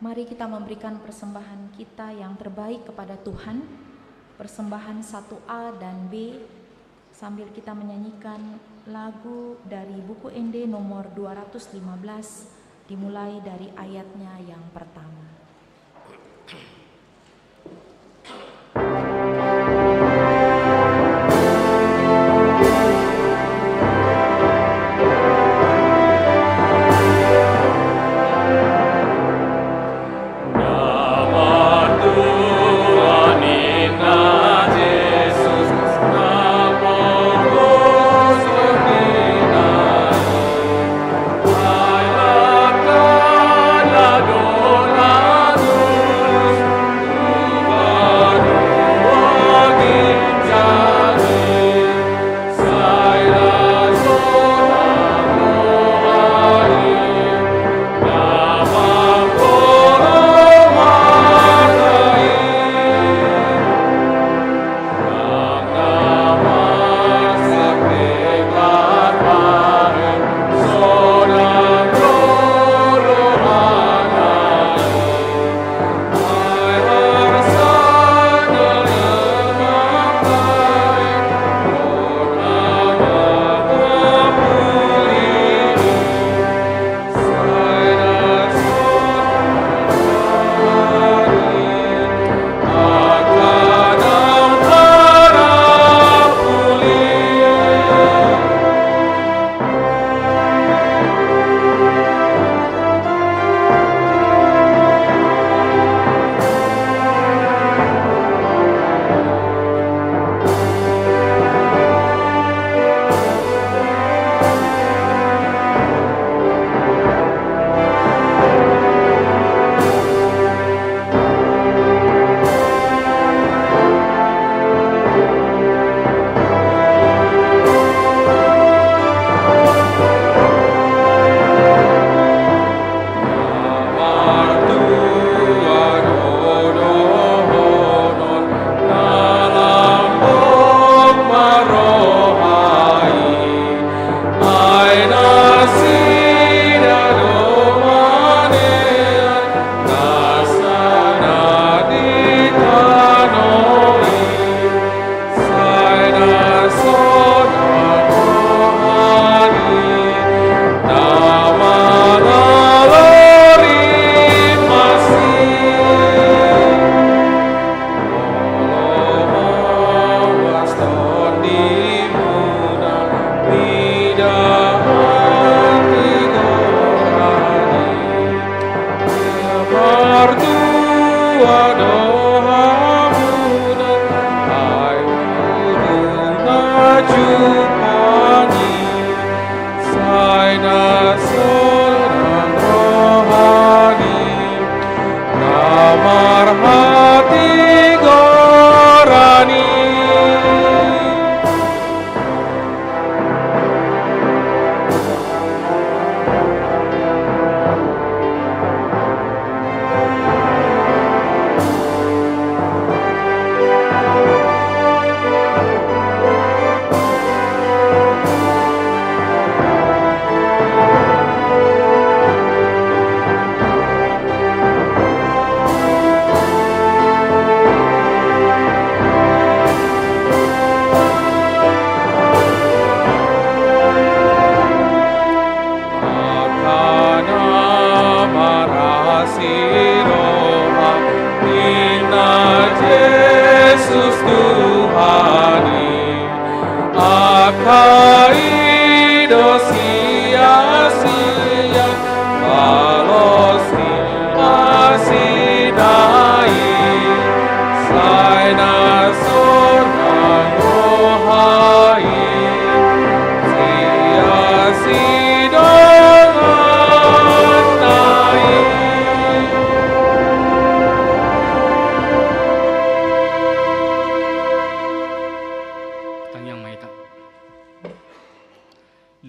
Mari kita memberikan persembahan kita yang terbaik kepada Tuhan, persembahan satu A dan B, sambil kita menyanyikan lagu dari buku Ende nomor dua ratus lima belas, dimulai dari ayatnya yang pertama.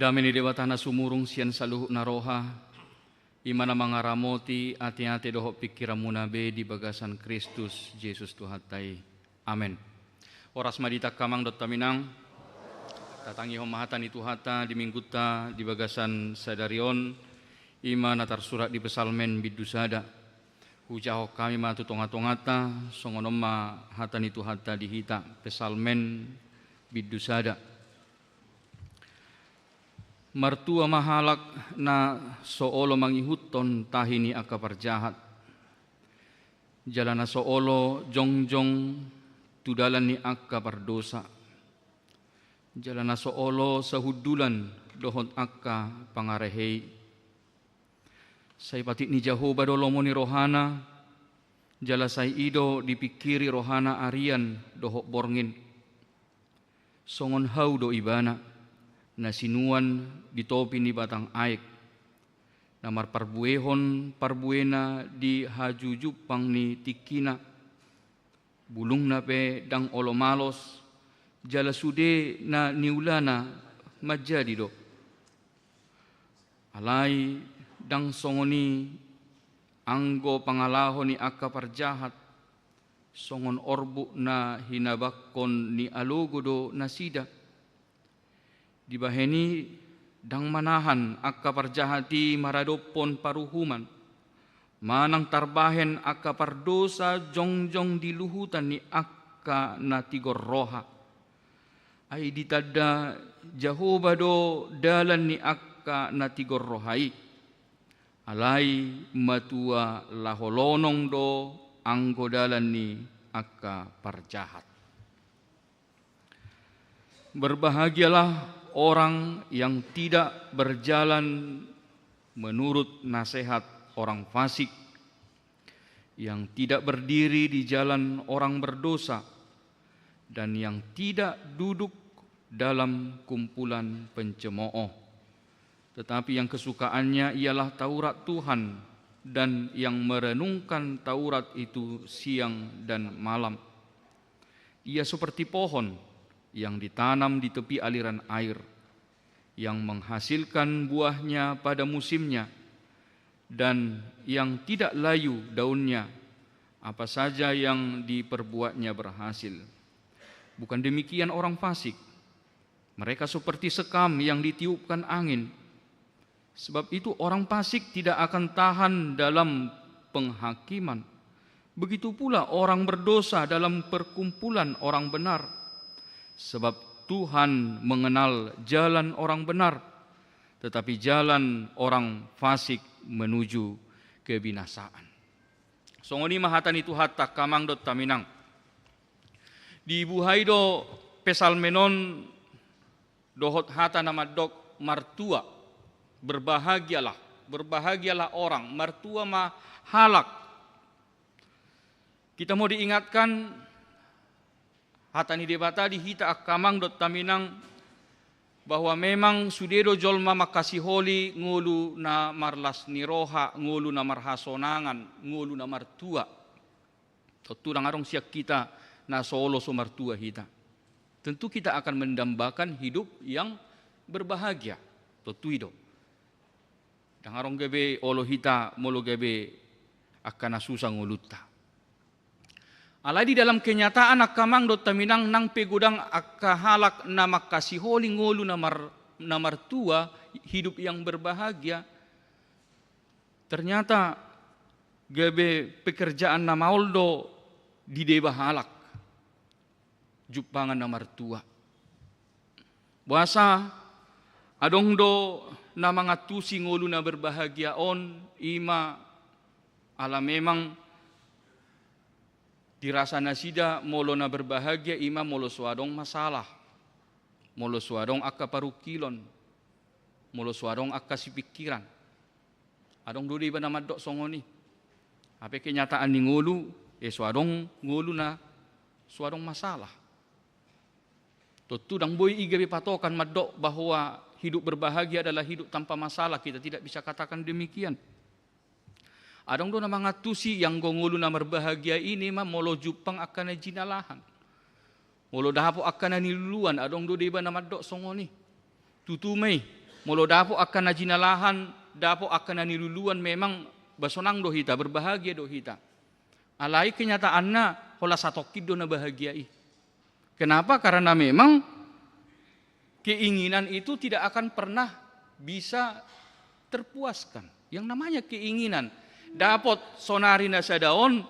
Dame ni Debata na sumurung sian saluhut na roha, i ma na mangaramoti ateate dohot pingkiranmuna be di bagasan Kristus Jesus Tuhanta i. Amen. Horas ma di hita angka amang dohot haminang. Tatangihon ma hata ni Tuhanta di minggunta di bagasan sadari on, i ma na tarsurat di Psalmen bindu sada. Hujahahon hami ma tu tongatonganta, songon on ma hata ni Tuhanta di hita, Psalmen bindu sada. Martua ma halak na so olo mangihuthon tahi ni angka parjahat, jala na so olo jongjong tu dalan ni angka pardosa, jala na so olo sahundulan dohot angka pangarehei. Sai patik ni Jahowa do lomo ni rohana, jala sai i do dipingkiri rohana arian dohot borngin. Songon hau do ibana, na sinuan di topi ni batang aek, na marparbuehon parbuena di hajujumpang ni tingkina. Bulungna pe ndang olo malos, jala sude na niulana manjadi do. Alai ndang songon i anggo pangalaho ni angka parjahat, songon orbuk na hinabangkon ni alogo do nasida. Dibahen i ndang manahan angka parjahat i maradophon paruhuman, manang tarbahen angka pardosa jongjong di luhutan ni angka na tigor roha. Ai ditanda Jahowa do dalan ni angka na tigor roha i. Alai matua laho lonong do anggo dalan ni angka parjahat. Berbahagialah orang yang tidak berjalan menurut nasihat orang fasik, yang tidak berdiri di jalan orang berdosa, dan yang tidak duduk dalam kumpulan pencemooh. Tetapi yang kesukaannya ialah Taurat Tuhan, dan yang merenungkan Taurat itu siang dan malam. Ia seperti pohon yang ditanam di tepi aliran air, yang menghasilkan buahnya pada musimnya, dan yang tidak layu daunnya, apa saja yang diperbuatnya berhasil. Bukan demikian orang fasik. Mereka seperti sekam yang ditiupkan angin. Sebab itu, orang fasik tidak akan tahan dalam penghakiman. Begitu pula orang berdosa dalam perkumpulan orang benar. Sebab Tuhan mengenal jalan orang benar, tetapi jalan orang fasik menuju kebinasaan. Songon i ma hata ni Tuhanta, angka amang dohot haminang. Dibuhai do Psalmen on dohot hata na mandok martua, berbahagialah, berbahagialah orang, martua ma halak. Kita mau diingatkan, hata ni Debata di hita angka amang dohot haminang, bahwa memang sude do jolma mangkasiholi ngolu na marlas ni roha, ngolu na marhasonangan, ngolu na martua. Tontu ndang adong sian hita na so olo so martua hita. Tentu kita akan mendambakan hidup yang berbahagia. Tontu i do. Ndang adong gabe olo hita molo gabe angka na susa ngolunta. Alai di dalam kenyataan angka amang dohot haminang, nang pe godang angka halak na mangkasiholi ngolu na mar-, na martua, hidup yang berbahagia, ternyata gabe pekerjaan na maol do dideba halak jumpangan na martua. Boasa adong do na mangantusi ngolu na berbahagia on, i ma ala memang dirasa nasida molo na berbahagia i ma molo so adong masalah, molo so adong angka parungkilon, molo so adong angka sipingkiran. Adong do deba na mandok songon i. Hape kenyataan ni ngolu, eh, so adong ngolu na so adong masalah. Tontu ndang boi i gabe patokan mandok bahwa hidup berbahagia adalah hidup tanpa masalah, kita tidak bisa katakan demikian. Adong do na mangantusi anggo ngolu na marbahagia i, i ma molo jumpang angka na jinalahan. Molo dapot angka na niluluan, adong do deba na mandok songon i. Tutu ma i. Molo dapot angka na jinalahan, dapot angka na niluluan, memang ba sonang do hita, berbahagia do hita. Alai kenyataanna holan satongkin do na bahagia i. Kenapa? Karena memang keinginan itu tidak akan pernah bisa terpuaskan. Yang namanya keinginan, dapot sonari na sada on,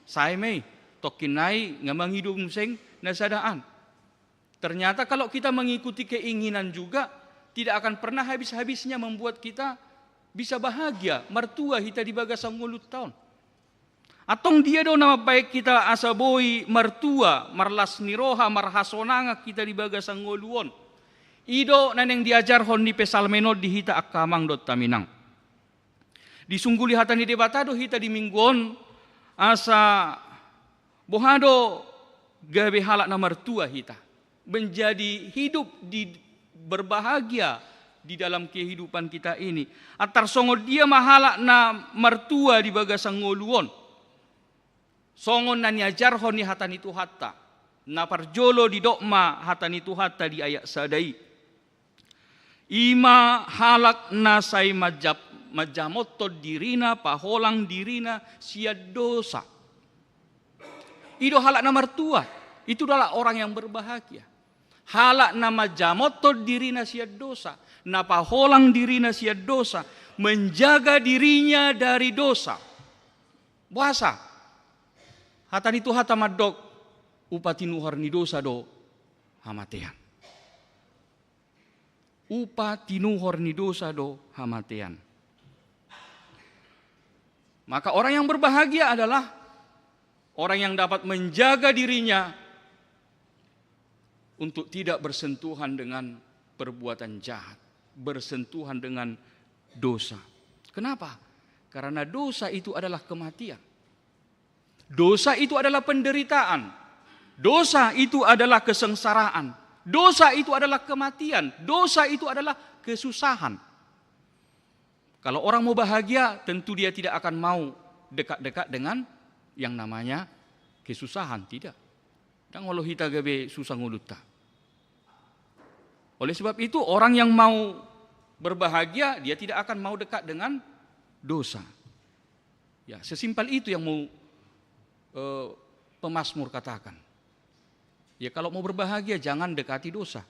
sae ma i, tongkin nai nga mangido muse na sada an. Ternyata kalau kita mengikuti keinginan juga, tidak akan pernah habis-habisnya membuat kita bisa bahagia, martua hita di bagasan ngolunta on. Antong dia do na mambahen hita asa boi martua, marlas ni roha, marhasonangan hita di bagasan ngolu on? I do na naeng diajarhon ni Psalmen on di hita angka amang dohot haminang. Disungguli hata ni Debata do hita di minggu on, asa boha do gabe halak na martua hita, menjadi hidup di, berbahagia di dalam kehidupan kita ini. Antar songon dia ma halak na martua di bagasan ngolu on? Songon na niajarhon ni hata ni Tuhanta, na parjolo didok ma hata ni Tuhanta di ayat sada i. I ma halak na sai manjap-, manjamothon dirina, paholang dirina sian dosa. I do halak na martua, itu adalah orang yang berbahagia. Halak na manjamothon dirina sian dosa, na paholang dirina sian dosa, menjaga dirinya dari dosa. Boasa? Hata ni Tuhanta mandok, upa tinuhor ni dosa do hamatean. Upa tinuhor ni dosa do hamatean. Maka orang yang berbahagia adalah orang yang dapat menjaga dirinya untuk tidak bersentuhan dengan perbuatan jahat, bersentuhan dengan dosa. Kenapa? Karena dosa itu adalah kematian. Dosa itu adalah penderitaan. Dosa itu adalah kesengsaraan. Dosa itu adalah kematian. Dosa itu adalah kesusahan. Kalau orang mau bahagia, tentu dia tidak akan mau dekat-dekat dengan yang namanya kesusahan, tidak. Ndang olo hita gabe susah ngolunta. Oleh sebab itu, orang yang mau berbahagia, dia tidak akan mau dekat dengan dosa. Ya, sesimpel itu yang mau, eh, pemazmur katakan. Ya, kalau mau berbahagia, jangan dekati dosa.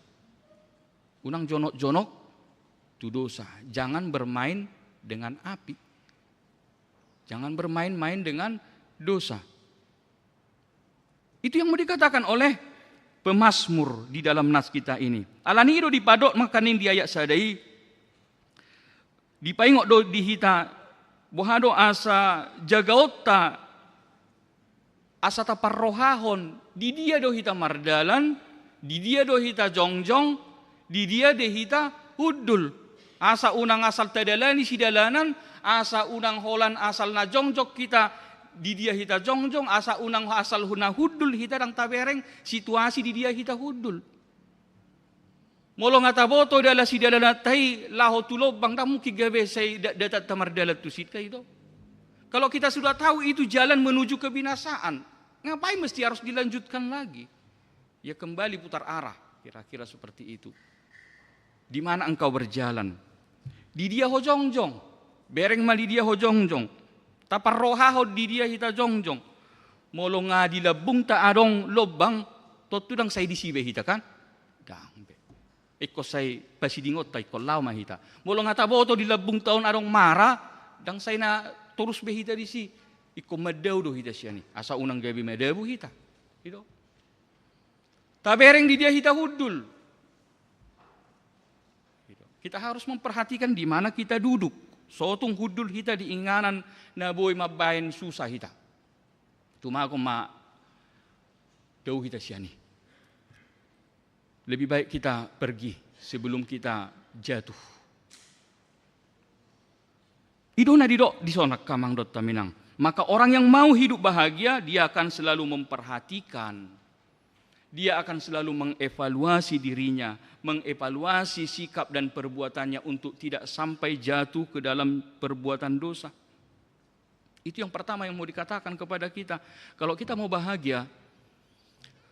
Unang jonok-jonok tu dosa. Jangan bermain dengan api. Jangan bermain-main dengan dosa. Itu yang mau dikatakan oleh pemazmur di dalam nas kita ini. Alani i do dipadok ma nangkin di ayat sada i, dipaingot do di hita, boha do asa jagaonta, asa taparrohahon, di dia do hita mardalan, di dia do hita jongjong, di dia do hita hundul. Asa unang asal tadalani sidalanan, asa unang holan asal na jongjong hita, di dia hita jongjong, asa unang asal hu-, na hundul hita, ndang tabereng situasi di dia hita hundul. Molo nga taboto dalan sidalananta i laho tu lombang, ndang mungkin gabe sai da-, datanta mardalan tusi, kan itu. Kalau kita sudah tahu itu jalan menuju kebinasaan, ngapain mesti harus dilanjutkan lagi? Ya, kembali putar arah, kira-kira seperti itu. Di mana engkau berjalan? Di dia ho jongjong. Bereng ma di dia ho jongjong. Taparrohahon di dia hita jongjong. Molo nga di lambungta adong lombang, tontu ndang sai disi be hita, kan? Ndang be. Ingkon sai pasidingonta, ingkon laho ma hita. Molo nga taboto di lambungta on adong mara, ndang sai na torus be hita disi. Ingkon mandao do hita sian i. Asa unang gabe madabu hita. Gitu. Tabereng di dia hita hundul. Gitu. Kita harus memperhatikan di mana kita duduk. So tung hundul hita di inganan na boi mambahen susah hita. Tumagon ma dao hita sian i. Lebih baik kita pergi sebelum kita jatuh. I do na didok dison, angka amang dohot haminang. Maka orang yang mau hidup bahagia, dia akan selalu memperhatikan. Dia akan selalu mengevaluasi dirinya, mengevaluasi sikap dan perbuatannya untuk tidak sampai jatuh ke dalam perbuatan dosa. Itu yang pertama yang mau dikatakan kepada kita. Kalau kita mau bahagia,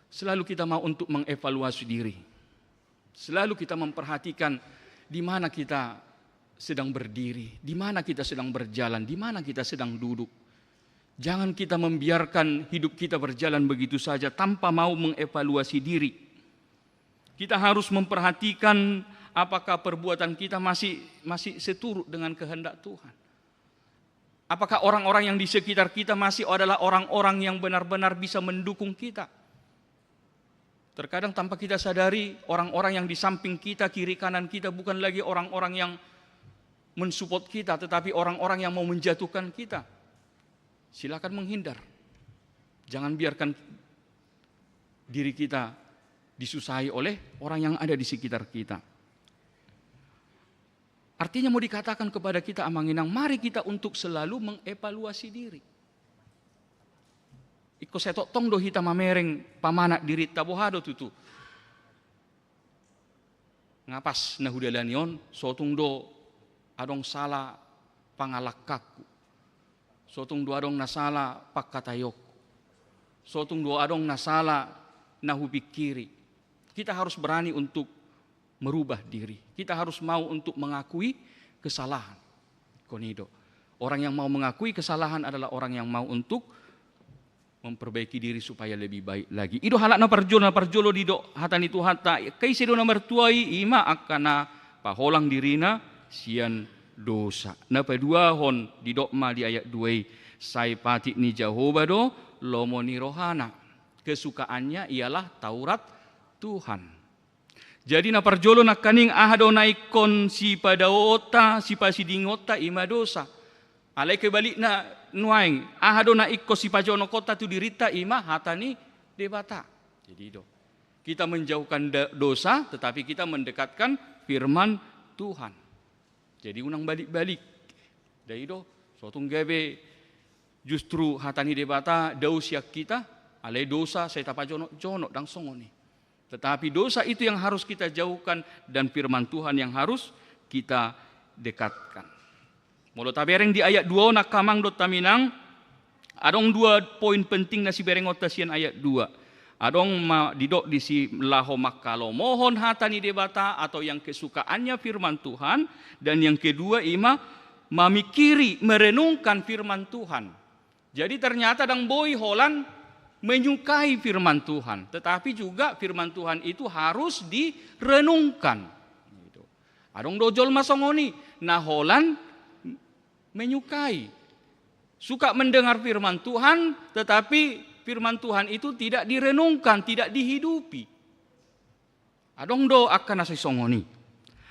selalu kita mau untuk mengevaluasi diri. Selalu kita memperhatikan Di mana kita sedang berdiri, di mana kita sedang berjalan, di mana kita sedang duduk. Jangan kita membiarkan hidup kita berjalan begitu saja tanpa mau mengevaluasi diri. Kita harus memperhatikan apakah perbuatan kita masih masih seturut dengan kehendak Tuhan. Apakah orang-orang yang di sekitar kita masih adalah orang-orang yang benar-benar bisa mendukung kita? Terkadang tanpa kita sadari, orang-orang yang di samping kita, kiri kanan kita, bukan lagi orang-orang yang mensupport kita, tetapi orang-orang yang mau menjatuhkan kita. Silakan menghindar. Jangan biarkan diri kita disusahi oleh orang yang ada di sekitar kita. Artinya mau dikatakan kepada kita, Amang Inang, mari kita untuk selalu mengevaluasi diri. Ingkon sai tongtong do hita mamereng pamanat dirinta, boha do tutu. Nga pas na hudalani on, sotung do adong sala pangalangkangku. Sotung do adong na sala pangkataionku. Sotung do adong na sala na hupingkiri. Kita harus berani untuk merubah diri. Kita harus mau untuk mengakui kesalahan. Ingkon i do. Orang yang mau mengakui kesalahan adalah orang yang mau untuk memperbaiki diri supaya lebih baik lagi. I do halak na parjolo, na parjolo didok hata ni Tuhanta, angka ise do na martua i, i ma angka na paholang dirina sian dosa. Na paduahon didok ma di ayat dua i, sai patik ni Jahowa do lomo ni rohana. Kesukaannya ialah Taurat Tuhan. Jadi na parjolo nangkaning, aha do na ingkon sipadaoonta, sipasidingonta, i ma dosa. Alai kebalikna nuaeng, aha do na ingkon sipajonokonta tu dirinta, i ma hata ni Debata. Jadi do. Kita menjauhkan da-, dosa, tetapi kita mendekatkan firman Tuhan. Jadi unang balik-balik. Dai do, sotung gabe justru hata ni Debata dao sian hita, alai dosa sai tapajonok-jonok, ndang songon i. Tetapi dosa itu yang harus kita jauhkan dan firman Tuhan yang harus kita dekatkan. Molo tabereng di ayat dua on, angka amang dohot haminang, adong dua poin penting na siberengonta sian ayat dua. Adong ma didok disi laho mangkalomohon hata ni Debata atau yang kesukaannya firman Tuhan, dan yang kedua i ma mamingkiri, merenungkan firman Tuhan. Jadi ternyata ndang boi holan menyukai firman Tuhan, tetapi juga firman Tuhan itu harus direnungkan. Gitu. Adong do jolma songon i, na holan menyukai, suka mendengar firman Tuhan, tetapi firman Tuhan itu tidak direnungkan, tidak dihidupi. Adong do angka na sai songon i.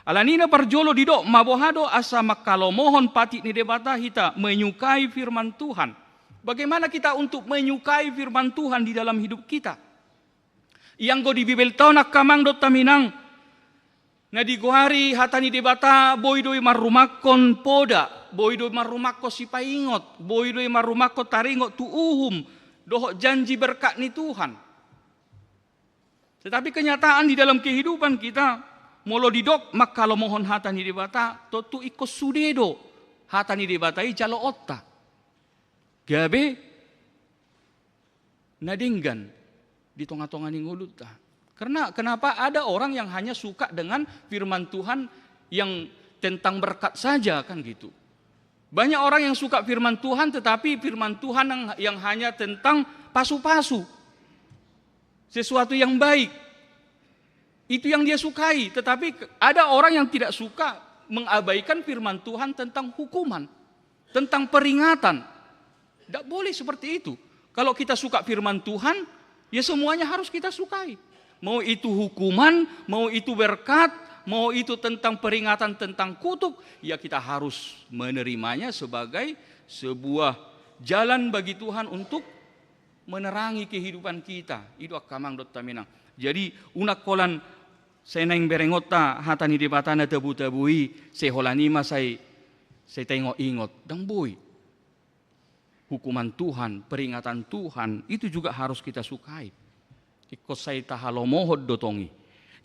Alani i na parjolo didok ma, boha do asa mangkalomohon patik ni Debata hita, menyukai firman Tuhan. Bagaimana kita untuk menyukai firman Tuhan di dalam hidup kita? Ianggo di Bibelta on, angka amang dohot haminang, na digoari hata ni Debata boi do i marrumangkon poda, boi do i marrumangkon sipaingot, boi do i marrumangkon taringot tu uhum dohot janji berkat ni Tuhan. Tetapi kenyataan di dalam kehidupan kita, molo didok mangkalomohon hata ni Debata, tontu ingkon sude do hata ni Debata i jaloonta. Gabe na denggan di tonga-tonga ni ngolunta. Karena kenapa ada orang yang hanya suka dengan firman Tuhan yang tentang berkat saja, kan gitu. Banyak orang yang suka firman Tuhan, tetapi firman Tuhan yang, yang hanya tentang pasu-pasu. Sesuatu yang baik. Itu yang dia sukai. Tetapi ada orang yang tidak suka mengabaikan firman Tuhan tentang hukuman, tentang peringatan. Tidak boleh seperti itu. Kalau kita suka firman Tuhan, ya semuanya harus kita sukai. Mau itu hukuman, mau itu berkat, mau itu tentang peringatan tentang kutuk, ya kita harus menerimanya sebagai sebuah jalan bagi Tuhan untuk menerangi kehidupan kita. I do, angka amang dohot haminang. Jadi, unang holan sai naeng berengonta hata ni Debata na tabo-tabo i, sai holan i ma sai, sai taingot-ingot. Ndang boi. Hukuman Tuhan, peringatan Tuhan, itu juga harus kita sukai. Ingkon sai tahalomohon do tong i.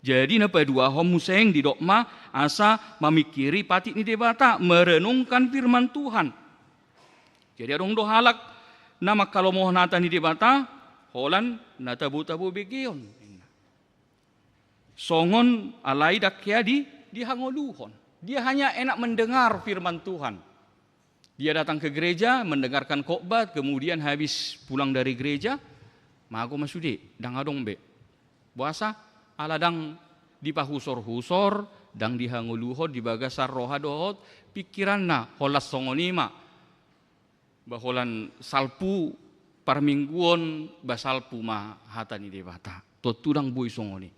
Jadi na paduahon muse didok ma asa mamingkiri patik ni Debata, merenungkan firman Tuhan. Jadi adong do halak na mangkalomohon hata ni Debata, holan na tabo-tabo begeon. Songon alai ndang hea di Dihangoluhon. Dia hanya enak mendengar firman Tuhan. Dia datang ke gereja, mendengarkan khotbah, kemudian habis pulang dari gereja, mago ma sude, ndang adong be. Boasa? Ala ndang dipahusor-husor, ndang dihangoluhon di bagasan roha dohot pikiranna, holan songon i ma. Ba holan salpu parmingguon, ba salpu ma hata ni Debata. Tontu ndang boi songon i.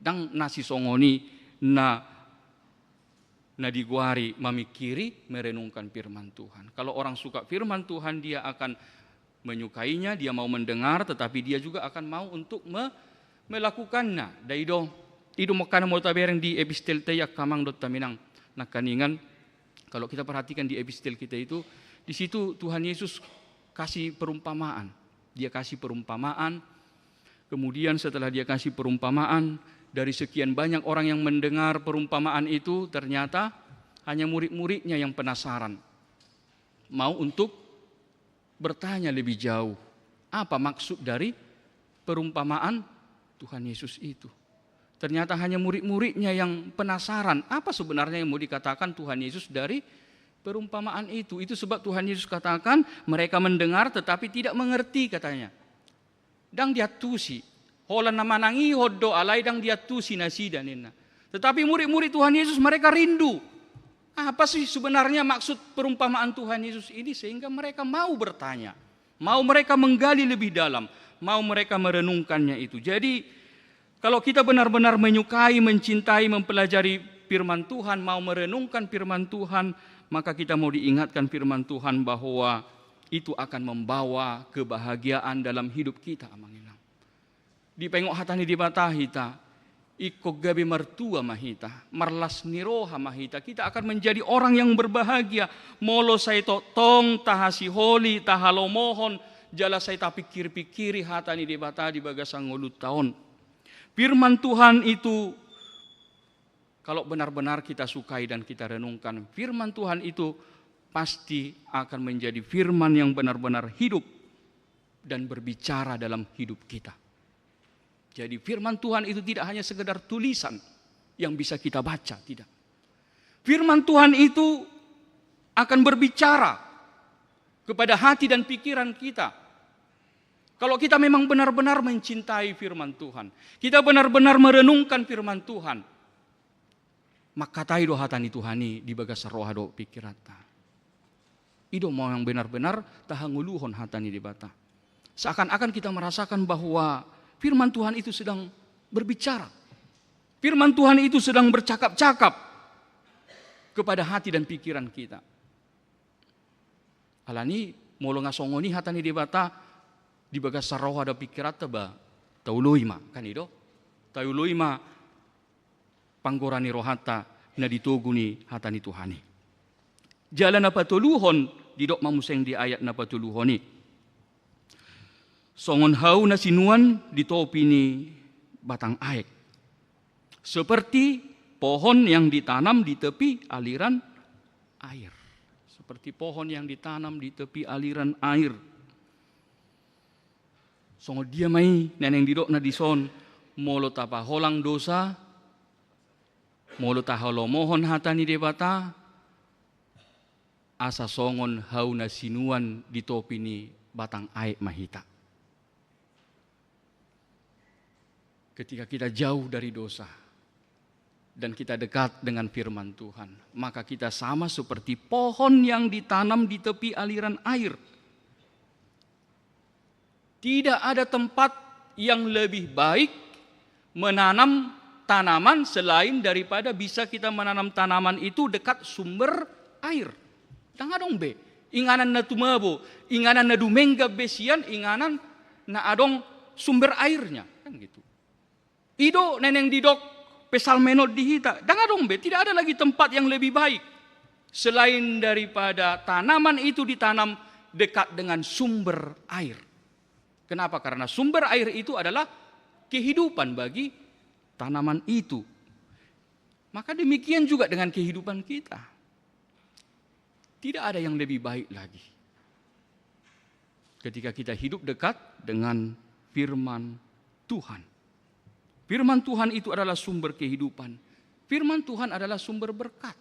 Ndang na sisongon i na, na digoari mamingkiri, merenungkan firman Tuhan. Kalau orang suka firman Tuhan, dia akan menyukainya, dia mau mendengar, tetapi dia juga akan mau untuk me-, melakukannya. Dai do, i do mangkana molo tabereng di epistel ta i angka amang dohot inang nangkiningan. Kalau kita perhatikan di epistel kita itu, di situ Tuhan Yesus kasih perumpamaan. Dia kasih perumpamaan. Kemudian setelah dia kasih perumpamaan, dari sekian banyak orang yang mendengar perumpamaan itu, ternyata hanya murid-muridnya yang penasaran. Mau untuk bertanya lebih jauh, apa maksud dari perumpamaan Tuhan Yesus itu. Ternyata hanya murid-muridnya yang penasaran, apa sebenarnya yang mau dikatakan Tuhan Yesus dari perumpamaan itu. Itu sebab Tuhan Yesus katakan, mereka mendengar tetapi tidak mengerti, katanya. Ndang diantusi. Holan na manangihon do, alai ndang diantusi nasida, ninna. Tetapi murid-murid Tuhan Yesus, mereka rindu. Apa sih sebenarnya maksud perumpamaan Tuhan Yesus ini, sehingga mereka mau bertanya, mau mereka menggali lebih dalam, mau mereka merenungkannya itu. Jadi, kalau kita benar-benar menyukai, mencintai, mempelajari firman Tuhan, mau merenungkan firman Tuhan, maka kita mau diingatkan firman Tuhan bahwa itu akan membawa kebahagiaan dalam hidup kita, amang inang. Dipaingot hata ni Debata hita, ingkon gabe martua ma hita, marlas ni roha ma hita. Kita akan menjadi orang yang berbahagia molo sai tongtong tahasiholi, tahalomohon, jala sai tapingkir-pingkiri hata ni Debata di bagasan ngolunta on. Firman Tuhan itu, kalau benar-benar kita sukai dan kita renungkan, firman Tuhan itu pasti akan menjadi firman yang benar-benar hidup dan berbicara dalam hidup kita. Jadi, firman Tuhan itu tidak hanya sekedar tulisan yang bisa kita baca, tidak. Firman Tuhan itu akan berbicara kepada hati dan pikiran kita. Kalau kita memang benar-benar mencintai firman Tuhan, kita benar-benar merenungkan firman Tuhan, mangkatai do hata ni Tuhan i di bagasan roha dohot pingkiranta. I do memang benar-benar tahangoluhon hata ni Debata. Seakan-akan kita merasakan bahwa firman Tuhan itu sedang berbicara. Firman Tuhan itu sedang bercakap-cakap kepada hati dan pikiran kita. Alani, molo nga songon i hata ni Debata di bagasan roha dohot pingkiranta, ba, taoloi ma, kan i do? Taoloi ma panggora ni rohanta na ditogu ni hata ni Tuhan i. Jala na patoluhon, didok ma muse di ayat na patoluhon i. Songon hau na sinuan di topi ni batang aek. Seperti pohon yang ditanam di tepi aliran air. Seperti pohon yang ditanam di tepi aliran air. Songon dia ma i na naeng didokna dison, molo tapaholang dosa, molo tahalomohon hata ni Debata, asa songon hau na sinuan di topi ni batang aek ma hita. Ketika kita jauh dari dosa dan kita dekat dengan firman Tuhan, maka kita sama seperti pohon yang ditanam di tepi aliran air. Tidak ada tempat yang lebih baik menanam tanaman selain daripada bisa kita menanam tanaman itu dekat sumber air. Ndang adong be inganan na tumabo, inganan na dumenggan be sian inganan na adong sumber airnya, kan gitu. I do na naeng didok Psalmen on di hita, ndang adong be, tidak ada lagi tempat yang lebih baik selain daripada tanaman itu ditanam dekat dengan sumber air. Kenapa? Karena sumber air itu adalah kehidupan bagi tanaman itu. Maka demikian juga dengan kehidupan kita. Tidak ada yang lebih baik lagi ketika kita hidup dekat dengan firman Tuhan. Firman Tuhan itu adalah sumber kehidupan. Firman Tuhan adalah sumber berkat.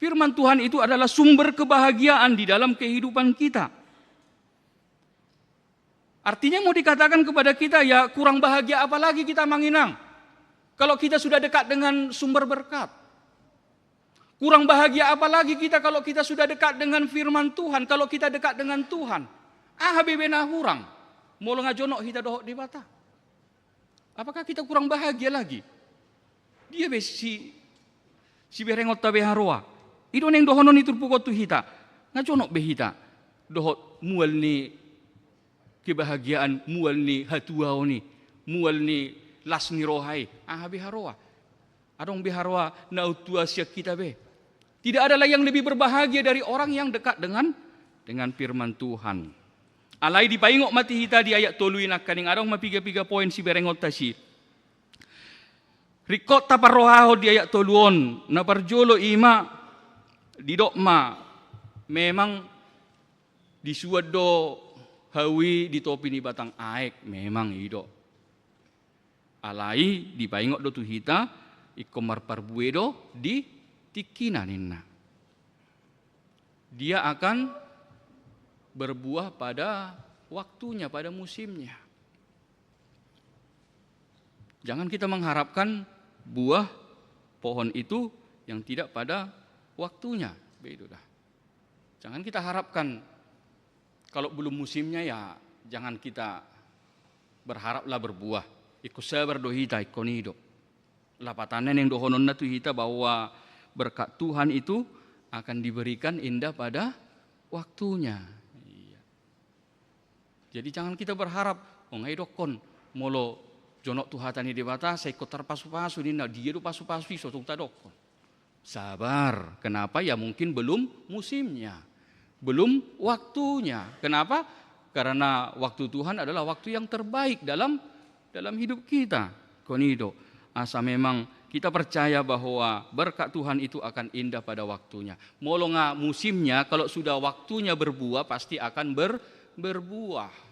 Firman Tuhan itu adalah sumber kebahagiaan di dalam kehidupan kita. Artinya mau dikatakan kepada kita, ya, kurang bahagia apa lagi kita, Amang Inang, kalau kita sudah dekat dengan sumber berkat? Kurang bahagia apa lagi kita kalau kita sudah dekat dengan firman Tuhan, kalau kita dekat dengan Tuhan? Aha be na hurang molo nga jonok hita dohot Debata? Apakah kita kurang bahagia lagi? Dia be si, si berengonta be haroa. I do naeng dohonon ni turpuk on tu hita. Nga jonok be hita dohot mual ni kebahagiaan, mual ni hatuaon i, mual ni las ni roha i. Aha be haroa? Adong be haroa na untua sian hita be? Tidak ada lagi yang lebih berbahagia dari orang yang dekat dengan, dengan firman Tuhan. Alai dipaingot ma tu hita di ayat tolu i nangkaning, adong ma piga-piga poin si berengonta si. Ringkot taparrohahon di ayat tolu on, na parjolo i ma, didok ma, memang disuan do hau i di topi ni batang aek, memang i do. Alai dipaingot do tu hita, ingkon marparbue do di tingkina ninna. Dia akan berbuah pada waktunya, pada musimnya. Jangan kita mengharapkan buah pohon itu yang tidak pada waktunya. Begitu dah. Jangan kita harapkan, kalau belum musimnya, ya jangan kita berharaplah berbuah. Ingkon sabar do hita, ingkon i do. Lapatanna naeng dohononna tu hita bahwa berkat Tuhan itu akan diberikan inda pada waktunya. Iya. Jadi jangan kita berharap, oh, nga didokkon, molo jonok tu hata ni Debata, sai ingkon tarpasupasu ninna, dia do pasupasu i, so tung tadokkon. Sabar. Kenapa? Ya mungkin belum musimnya. Belum waktunya. Kenapa? Karena waktu Tuhan adalah waktu yang terbaik dalam, dalam hidup kita. Ingkon i do. Asa memang kita percaya bahwa berkat Tuhan itu akan indah pada waktunya. Molo nga musimnya, kalau sudah waktunya berbuah, pasti akan ber-, berbuah.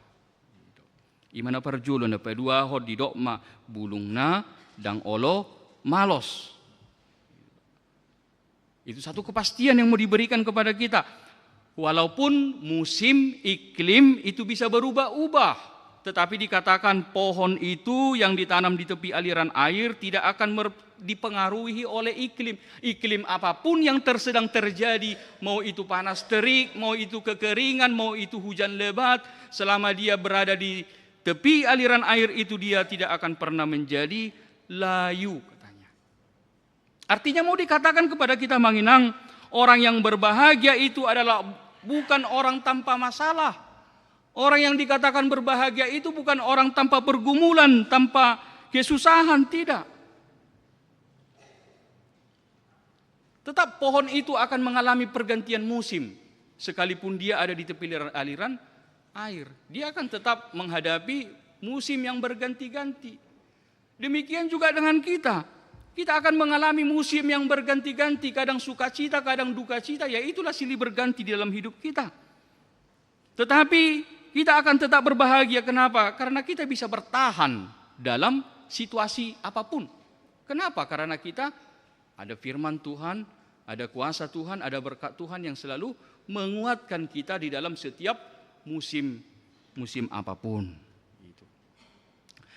I ma na parjolo, na paduahon didok ma, bulungna ndang olo malos. Itu satu kepastian yang mau diberikan kepada kita. Walaupun musim, iklim itu bisa berubah-ubah, tetapi dikatakan pohon itu yang ditanam di tepi aliran air tidak akan mer-, dipengaruhi oleh iklim. Iklim apapun yang ter-, sedang terjadi, mau itu panas terik, mau itu kekeringan, mau itu hujan lebat, selama dia berada di tepi aliran air itu, dia tidak akan pernah menjadi layu, katanya. Artinya mau dikatakan kepada kita, Amang Inang, orang yang berbahagia itu adalah bukan orang tanpa masalah. Orang yang dikatakan berbahagia itu bukan orang tanpa pergumulan, tanpa kesusahan, tidak. Tetap pohon itu akan mengalami pergantian musim, sekalipun dia ada di tepi aliran, aliran air. Dia akan tetap menghadapi musim yang berganti-ganti. Demikian juga dengan kita. Kita akan mengalami musim yang berganti-ganti, kadang sukacita, kadang dukacita, ya itulah silih berganti di dalam hidup kita. Tetapi kita akan tetap berbahagia. Kenapa? Karena kita bisa bertahan dalam situasi apapun. Kenapa? Karena kita ada firman Tuhan, ada kuasa Tuhan, ada berkat Tuhan yang selalu menguatkan kita di dalam setiap musim, musim apapun. Gitu.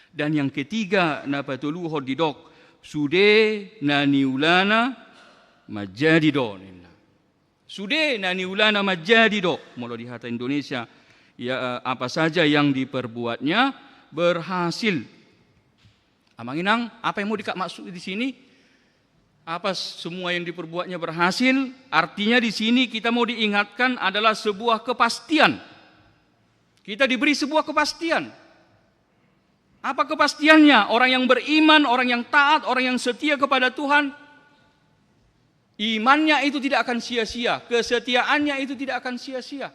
Dan yang ketiga, na patoluhon didok, sude na niulana manjadi do, ninna. Sude na niulana manjadi do. Molo di hata Indonesia, ya, eh, apa saja yang diperbuatnya berhasil. Amang Inang, apa yang mau dikak maksud di sini? Apa semua yang diperbuatnya berhasil? Artinya di sini kita mau diingatkan adalah sebuah kepastian. Kita diberi sebuah kepastian. Apa kepastiannya? Orang yang beriman, orang yang taat, orang yang setia kepada Tuhan, imannya itu tidak akan sia-sia, kesetiaannya itu tidak akan sia-sia.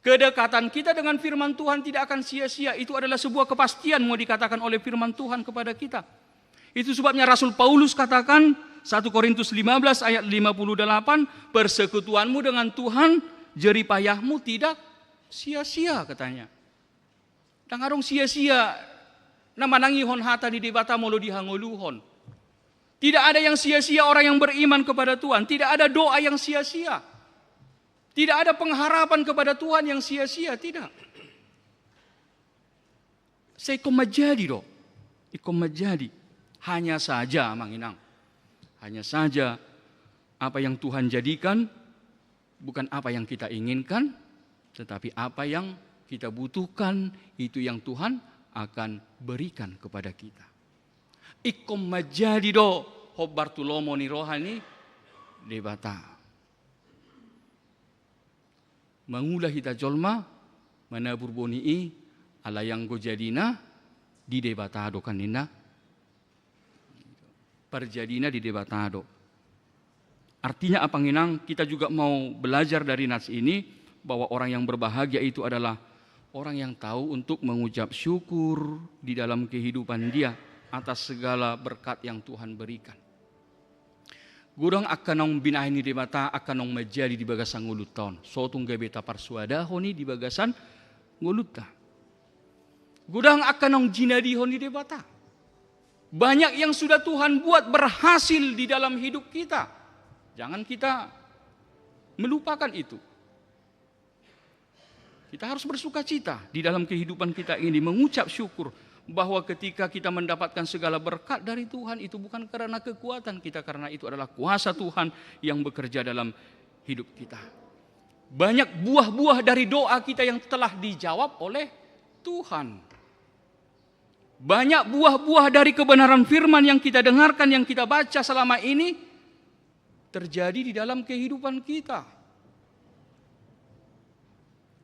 Kedekatan kita dengan firman Tuhan tidak akan sia-sia. Itu adalah sebuah kepastian mau dikatakan oleh firman Tuhan kepada kita. Itu sebabnya Rasul Paulus katakan, satu Korintus lima belas ayat lima puluh delapan, persekutuanmu dengan Tuhan, jeripayahmu tidak sia-sia, katanya. Ndang adong sia-sia na manangihon hata ni Debata molo dihangoluhon. Tidak ada yang sia-sia orang yang beriman kepada Tuhan. Tidak ada doa yang sia-sia. Tidak ada pengharapan kepada Tuhan yang sia-sia. Tidak. Sai ingkon manjadi do. Ingkon manjadi. Hanya saja, Amang Inang. Hanya saja apa yang Tuhan jadikan bukan apa yang kita inginkan, tetapi apa yang kita butuhkan, itu yang Tuhan akan berikan kepada kita. Ingkon manjadi do hombar tu lomo ni roha ni Debata. Mangula hita jolma, manabur boni i, alai anggo jadina di Debata do kan ninna. Parjadina di Debata do. Artinya apa, Inang? Kita juga mau belajar dari nas ini bahwa orang yang berbahagia itu adalah orang yang tahu untuk mengucap syukur di dalam kehidupan dia atas segala berkat yang Tuhan berikan. Godang angka naung binahen ni Debata, angka naung manjadi di bagasan ngolunta on. So tung gabe taparsoadahon i di bagasan ngolunta. Godang angka naung jinadihon ni Debata. Banyak yang sudah Tuhan buat berhasil di dalam hidup kita. Jangan kita melupakan itu. Kita harus bersukacita di dalam kehidupan kita ini, mengucap syukur bahwa ketika kita mendapatkan segala berkat dari Tuhan, itu bukan karena kekuatan kita, karena itu adalah kuasa Tuhan yang bekerja dalam hidup kita. Banyak buah-buah dari doa kita yang telah dijawab oleh Tuhan. Banyak buah-buah dari kebenaran firman yang kita dengarkan, yang kita baca selama ini, terjadi di dalam kehidupan kita.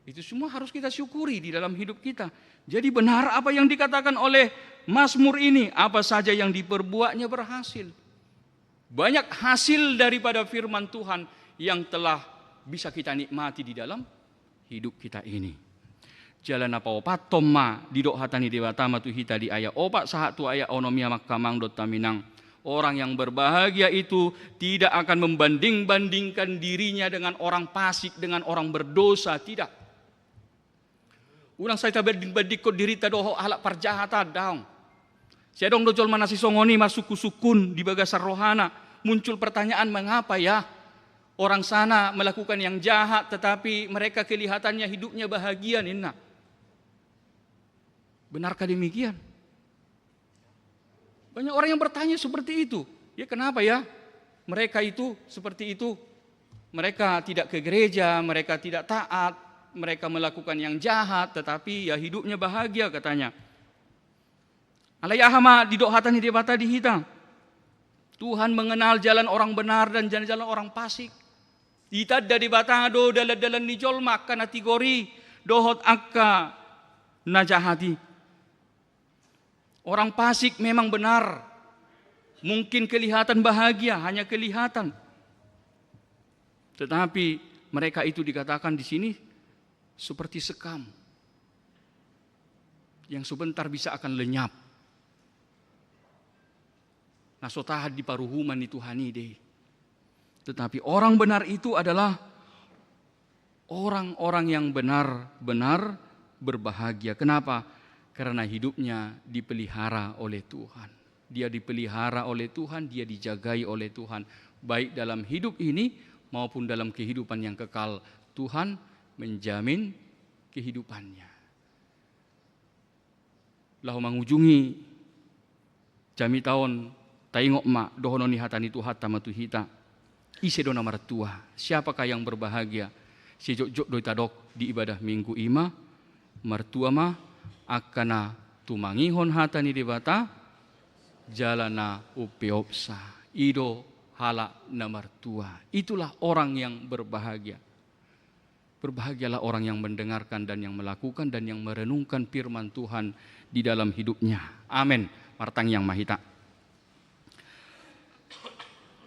Itu semua harus kita syukuri di dalam hidup kita. Jadi, benar apa yang dikatakan oleh Mazmur ini, apa saja yang diperbuatnya berhasil. Banyak hasil daripada firman Tuhan yang telah bisa kita nikmati di dalam hidup kita ini. Jala na paopathon ma, didok hata ni Debata ma tu hita di ayat opat sahat tu ayat onom i, Amang Inang dohot Amang Inang. Orang yang berbahagia itu tidak akan membanding-bandingkan dirinya dengan orang fasik, dengan orang berdosa, tidak. Unang sai tabanding-bandingkon dirinta dohot halak parjahat, daong. Sai adong do jolma na sisongon i marsungkun-sungkun di bagasan rohana. Muncul pertanyaan, mengapa ya orang sana melakukan yang jahat, tetapi mereka kelihatannya hidupnya bahagia, ninna. Benarkah demikian? Banyak orang yang bertanya seperti itu. Ya, kenapa ya mereka itu seperti itu? Mereka tidak ke gereja, mereka tidak taat, mereka melakukan yang jahat, tetapi ya hidupnya bahagia katanya. Alai aha ma didok hata ni Debata di hita? Tuhan mengenal jalan orang benar dan jalan-jalan orang fasik. Ditanda Debata do dalan-dalan ni jolma, angka na tigor i dohot angka na jahat i. Orang fasik memang benar, mungkin kelihatan bahagia, hanya kelihatan. Tetapi mereka itu dikatakan di sini seperti sekam yang sebentar bisa akan lenyap. Na so tahan di paruhuman ni Tuhan i do i. Tetapi orang benar itu adalah orang-orang yang benar-benar berbahagia. Kenapa? Karena hidupnya dipelihara oleh Tuhan. Dia dipelihara oleh Tuhan, dia dijagai oleh Tuhan, baik dalam hidup ini maupun dalam kehidupan yang kekal. Tuhan menjamin kehidupannya. Laho mangujungi jamita on, taingot ma dohonon ni hata ni Tuhanta ma tu hita. Ise do na martua? Siapakah yang berbahagia? Sejotjot do i tadok di ibadah Minggu i ma, martua ma angka na tumangihon hata ni Debata jala na umpeopsa. I do halak na martua. Itulah orang yang berbahagia. Berbahagialah orang yang mendengarkan dan yang melakukan dan yang merenungkan firman Tuhan di dalam hidupnya. Amen. Martangiang ma hita.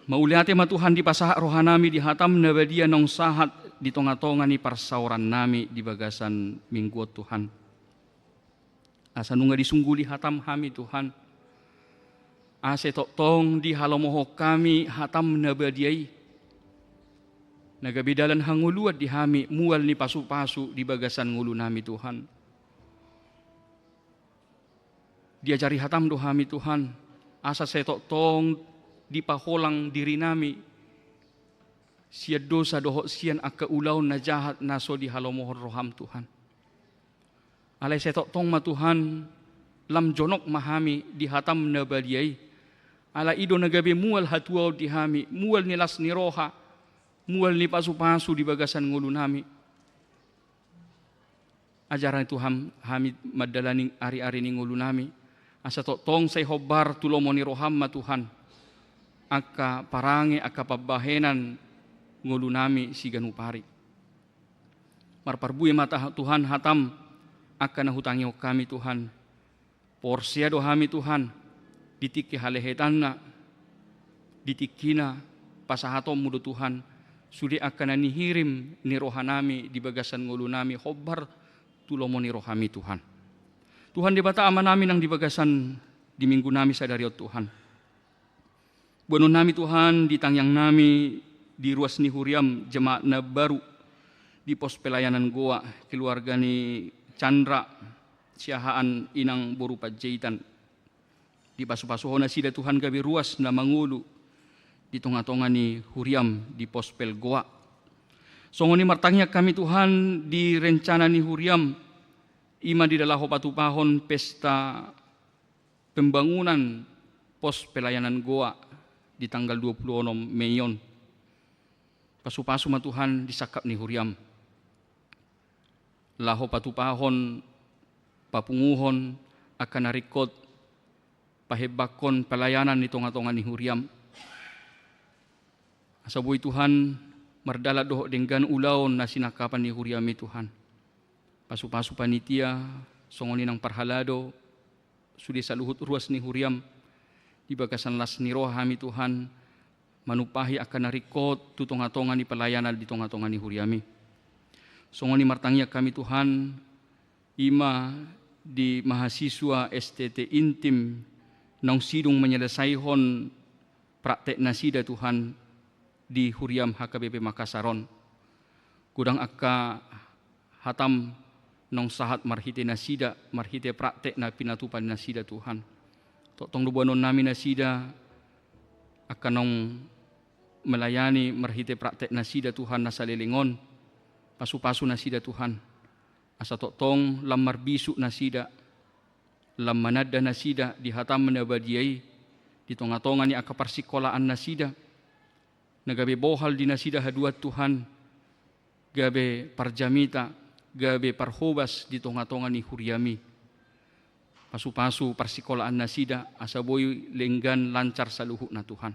Mauliate ma Tuhan dipasahat rohanami di hataM na badia naung sahat di tongatonga ni parsaorannami di bagasan Minggu on, Tuhan. Asa nunga disungguli hataM hami, Tuhan. Asa tongtong dihalomohon hami hataM na badia i, na gabe dalan hangoluan di hami, mual ni pasupasu di bagasan ngolunami, Tuhan. Diajari hataM do hami, Tuhan, asa sai tongtong dipaholang dirinami sian dosa dohot sian angka ulaon na jahat na so dihalomohon roham, Tuhan. Alai sai tongtong ma, Tuhan, lam jonok ma hami di hatam na badia i. Alai i do na gabe mual hatuaon di hami, mual ni las ni roha, mual ni pasupasu di bagasan ngolunami. Ajarani, Tuhan, hami mandalani ari-ari ni ngolunami, asa tongtong sai hombar tu lomo ni roham ma, Tuhan, angka parange, angka pambahenan ngolunami siganup ari. Marparbue ma taha-, Tuhan, hatam angka na hutangihon hami, Tuhan. Porsea do hami, Tuhan, di tingki halehetanna, di tingkina pasahatonmu do, Tuhan, sude angka na nihirim ni rohanami di bagasan ngolunami hombar tu lomo ni rohami, Tuhan. Tuhan Debata Amanami nang di bagasan di minggunami sadari on, Tuhan. Boanonnami, Tuhan, di tangiangnami di ruas ni huriam jemaat na baru di pos pelayanan Goa, keluarga ni Chandra Siahaan, inang boru Panjaitan. Dipasupasu Ho nasida, Tuhan, gabe ruas na mangolu di tonga-tonga ni huriam di pos pel Goa. Songon i martangiang hami, Tuhan, di rencana ni huriam, i ma di na laho patupahon pesta pembangunan pos pelayanan Goa di tanggal dua puluh onom Mei on. Pasupasu ma, Tuhan, di sangkap ni huriam laho patupahon, papunguhon angka na ringkot, pahembangkon pelayanan di tonga-tonga ni huriam. Asa boi, Tuhan, mardalan dohot denggan ulaon na sinangkapan ni huriam i, Tuhan. Pasupasu panitia, songon i nang parhalado, sude saluhut ruas ni huriam, di bagasan las ni roha hami, Tuhan, manumpahi angka na ringkot tu tonga-tonga ni pelayanan di tonga-tonga ni huriam i. Songon i martangiang hami, Tuhan, i ma di mahasiswa S T T Intim naung sidung menyelesaihon praktek nasida, Tuhan, di huriam H K B P Makassar on. Godang angka hatam naung sahat marhite nasida, marhite praktek na pinatupa ni nasida, Tuhan. Tongtong do boanonnami nasida, angka naung melayani marhite praktek nasida, Tuhan, na saleleng on. Pasupasu nasida, Tuhan. Asa tongtong lam marbisuk nasida, lam mananda nasida di hatam na badia i, di tonga-tonga ni angka parsikolaan nasida, na gabe bohal di nasida haduan, Tuhan, gabe parjamita, gabe parhobas di tonga-tonga ni huriam i. Pasupasu parsikolaan nasida, asa boi denggan lancar saluhutna, Tuhan.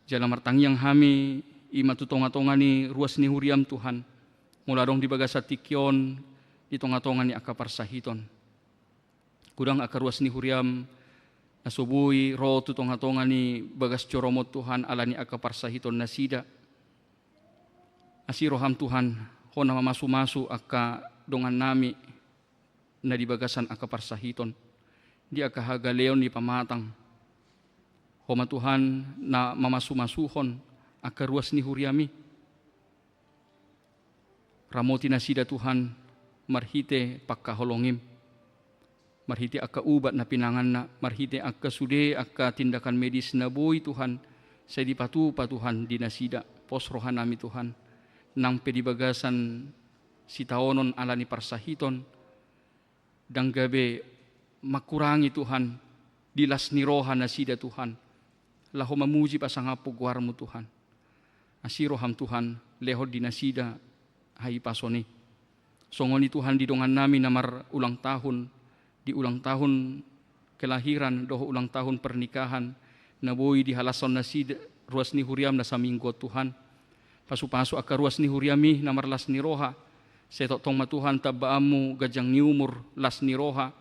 Jala martangiang hami, i ma tu tonga-tonga ni ruas ni huriam, Tuhan. Molo adong di bagasan tingki on, di tonga-tonga ni angka parsahiton. Godang angka ruas ni huriam, na so boi ro tu tonga-tonga ni bagas joro on, Tuhan, ala ni angka parsahiton nasida. Asi roham, Tuhan, Ho na mamasu-masu angka dongannami, na di bagasan angka parsahiton, di angka hagaleon ni pamatang. Ho ma, Tuhan, na mamasu-masuhon angka ruas ni huriam i. Ramoti nasida, Tuhan, marhite pangkaholongim, marhite angka ubat na pinanganna, marhite angka sude angka tindakan medis na boi, Tuhan, sai dipatupa, Tuhan, di nasida. Pos rohanami, Tuhan, nang pe di bagasan sitaonon ala ni parsahiton, ndang gabe mangkurangi, Tuhan, di las ni roha nasida, Tuhan, laho mamuji pasangaphon goarmu, Tuhan. Asi roham, Tuhan, lehon di nasida hahipason i. Songon i, Tuhan, di dongannami na marulang tahun, di ulang tahun kelahiran dohot ulang tahun pernikahan, na boi dihalashon nasida ruas ni huriam na saminggu on, Tuhan. Pasu-pasu angka ruas ni huriam i na marlas ni roha. Sai tongtong ma, Tuhan, tambaanmu ganjang ni umur, las ni roha,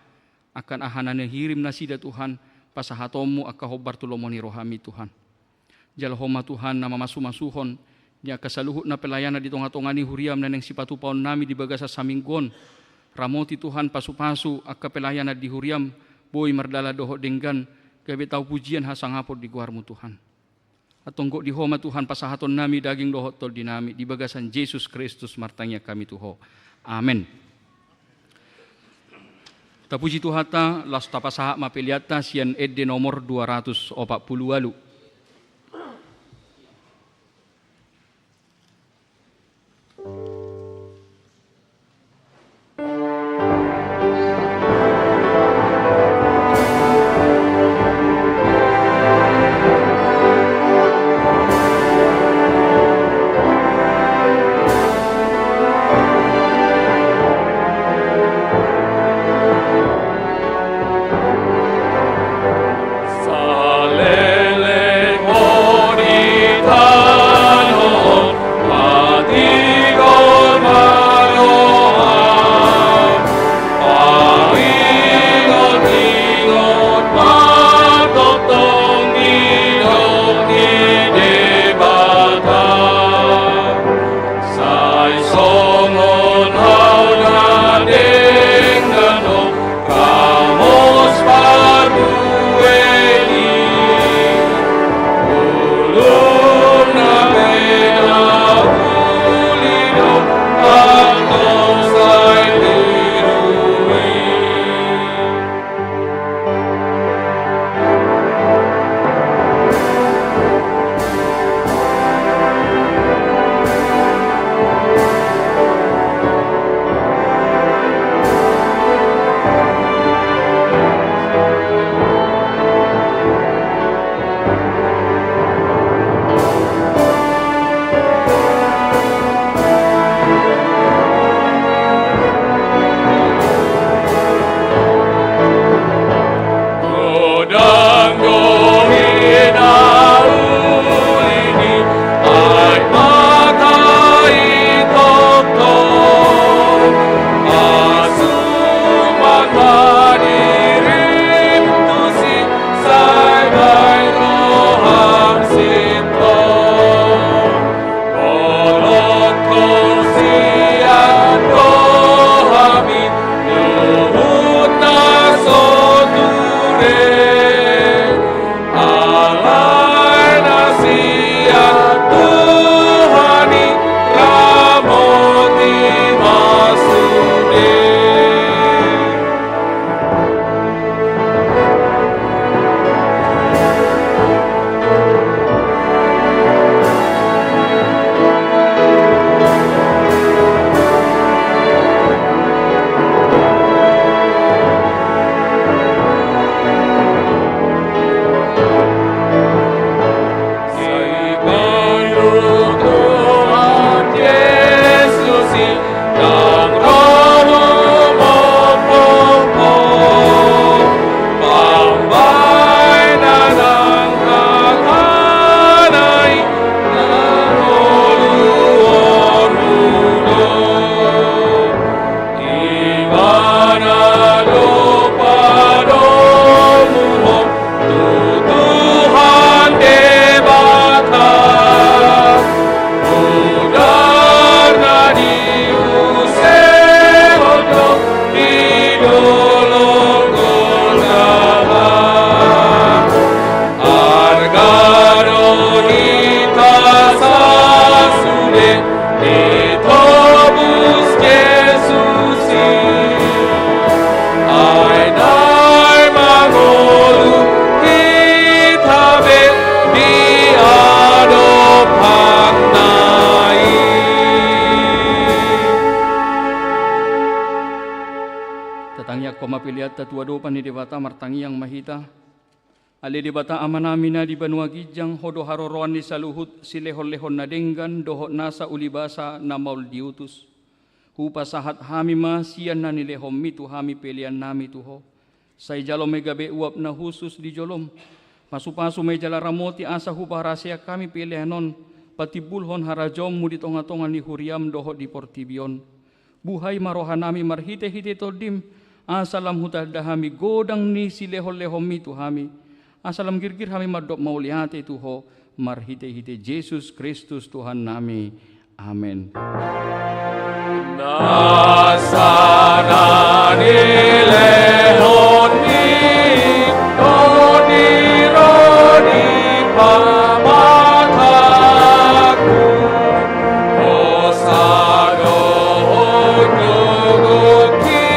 angka aha na nihirim nasida, Tuhan, pasahatonmu angka hombar tu lomo ni roham i, Tuhan. Jala Ho ma, Tuhan, na mamasu-masuhon di angka saluhutna pelayanan di tonga-tonga ni huriam na naeng sipatupaonnami di bagasan saminggu on. Ramoti, Tuhan, pasu-pasu angka pelayanan di huriam, boi mardalan dohot denggan, gabe tau pujian hasangapon di goarmu, Tuhan. Antong gok di Ho ma, Tuhan, pasahatonnami daging dohot tondinami, di bagasan Jesus Kristus martangiang hami tu Ho. Amen. Tapuji Tuhanta, laos tapasahat ma peleanta sian ende nomor dua ratus opat pulu ualu. Saleleng ho di tano on, patigor ma roham, paingot-ingot ma tongtong didok ni Debata. Sai songon hau na denggan do, gamos parbue ni, bulung na pe na uli do, antong sai tiru i. Godang do hinauli ni, ai mata i tongtong, pasuman ma dirim tusi, sai baen roham sintong. Bolongkon sian rohami luhut na so ture, alai na sian Tuhan i ramoti ma sude. Sai baen Tuhan Jesus i, ndang ro humompompom, pambaenan angka hata i, na ro luhutmu do. Ibana do padomuhon tu Tuhan Debata, mudarna diusehon do di dolok Golgata. Arga do hita sasude ditobus Jesus i, ai naeng mangolu hita be di adopanna i. Tatangiangkon ma peleanta tu adopan ni Debata, martangiang ma hita. Ale Debata Amanami na di banua ginjang, Ho do haroroan ni saluhut silehonlehon na denggan dohot nasa ulibasa na maol diutus. Hupasahat hami ma sian na nilehonMi tu hami peleannami tu Ho. Sai jalo ma i gabe uap na hushus di jolom. Pasupasu ma i jala ramoti asa huparhaseang hami pelean on patimbulhon harajaonMu di tongatonga ni huriaM dohot di portibi on. Buhai ma rohanami marhitehite TondiM, asa lam hutanda hami godang ni silehonlehonMi tu hami, asa lam girgir hami mandok mauliate tu Ho, marhitehite Jesus Kristus Tuhannami. Amen. Nasa na nilehonMi, Tondi ro di pamatangku. Hosa do hujungki,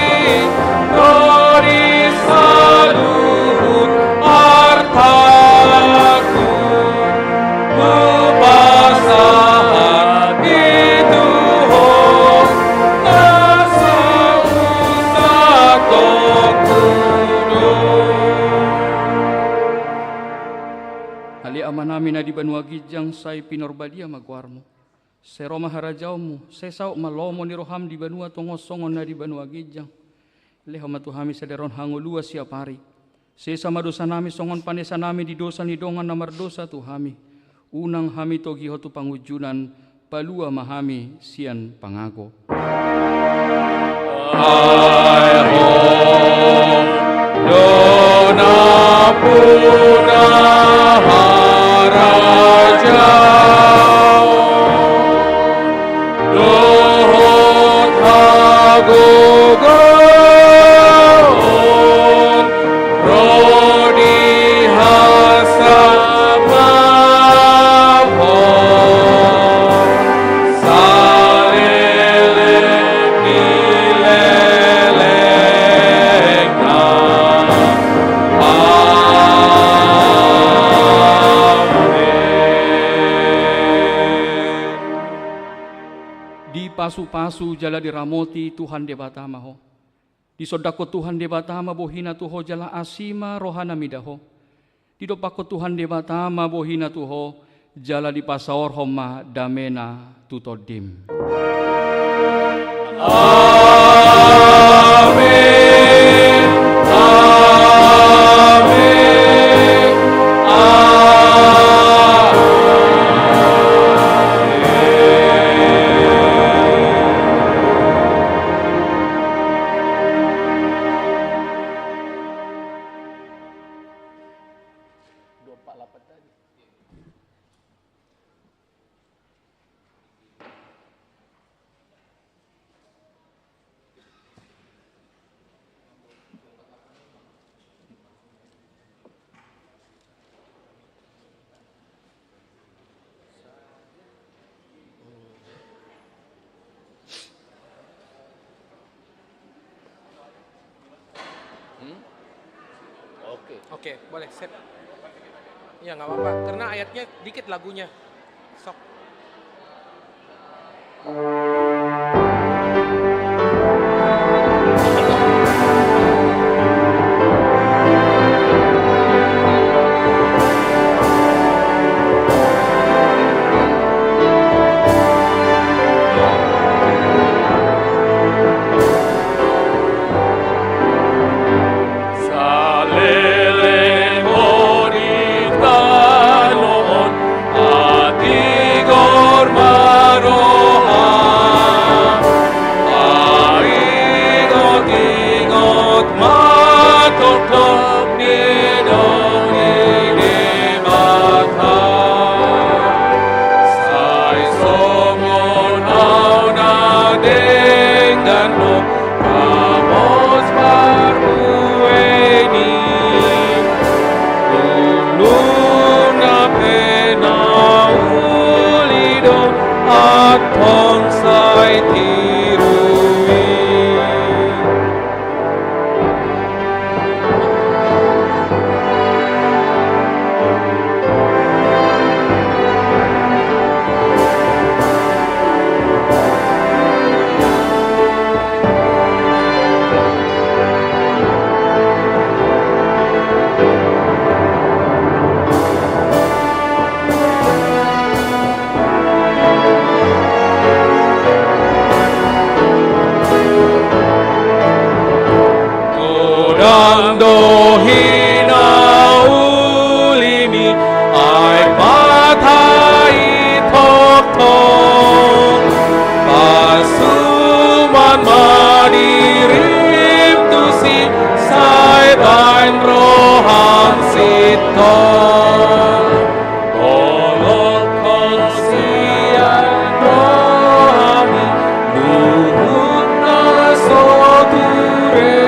ro Amanami na di banua ginjang, sai pinarbadia ma goarmu. Sai ro ma harajaonmu, sai saut ma lomo ni roham di banua tonga on songon na di banua ginjang. Lehon ma tu hami sadari on hangoluan siapari. Sesa ma dosanami songon panesanami di dosa ni dongan na mardosa tu hami. Unang hami togihon tu pangunjunan, palua ma hami sian pangago. Ai Ho do nampuna harajaon dohot hagogoon ro di hasangapon saleleng ni lelengna. Amen. Dipasupasu jala diramoti Tuhan Debata ma ho. Disondangkon Tuhan Debata ma bohina tu ho jala asi ma rohana mida ho. Didompakkon Tuhan Debata ma bohina tu ho jala dipasaorhon ma damena tu tondim. Amen. Amen. Amen. Hmm? Oke. Oke, boleh, sip. Iya, nggak apa-apa. Karena ayatnya dikit lagunya. Sok. Saleleng ho di tano on, atigor ma roha. Aingot-ingot ma tongtong ni dao ni Debata. Sai songon ahu na denggan do, ramos parbueni. Uluna pe na uli do, antong sai tirui. Godang do hinaulimi, ai patai tongtong. Pasu ma dirim tusi, sai baen roham sintong. Holonghon sian rohami luhut na so ture,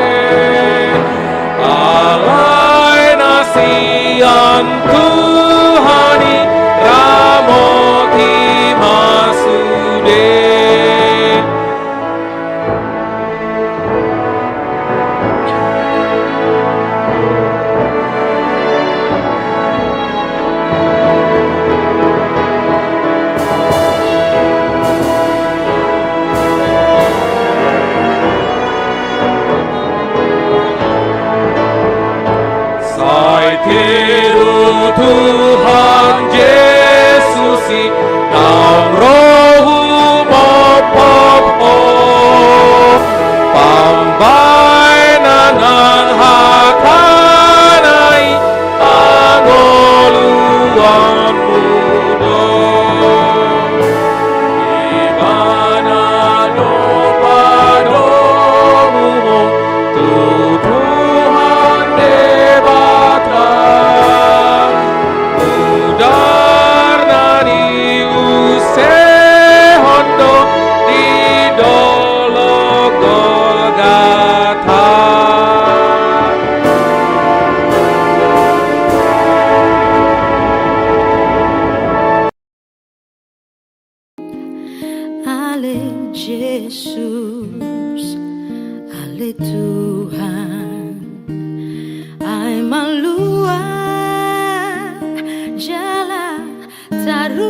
alai na sian Tuhan i ramoti ma sude. Sai tiru Tuhan Naung ro humophop ho, pambaenan nang hatana i, hangoluanmu do. Ibana do padomuhon tu Tuhan Debata, mudarna diusehon do di dolok Golgata. Ale Jesus, ale Tuhan, ai malua jala taru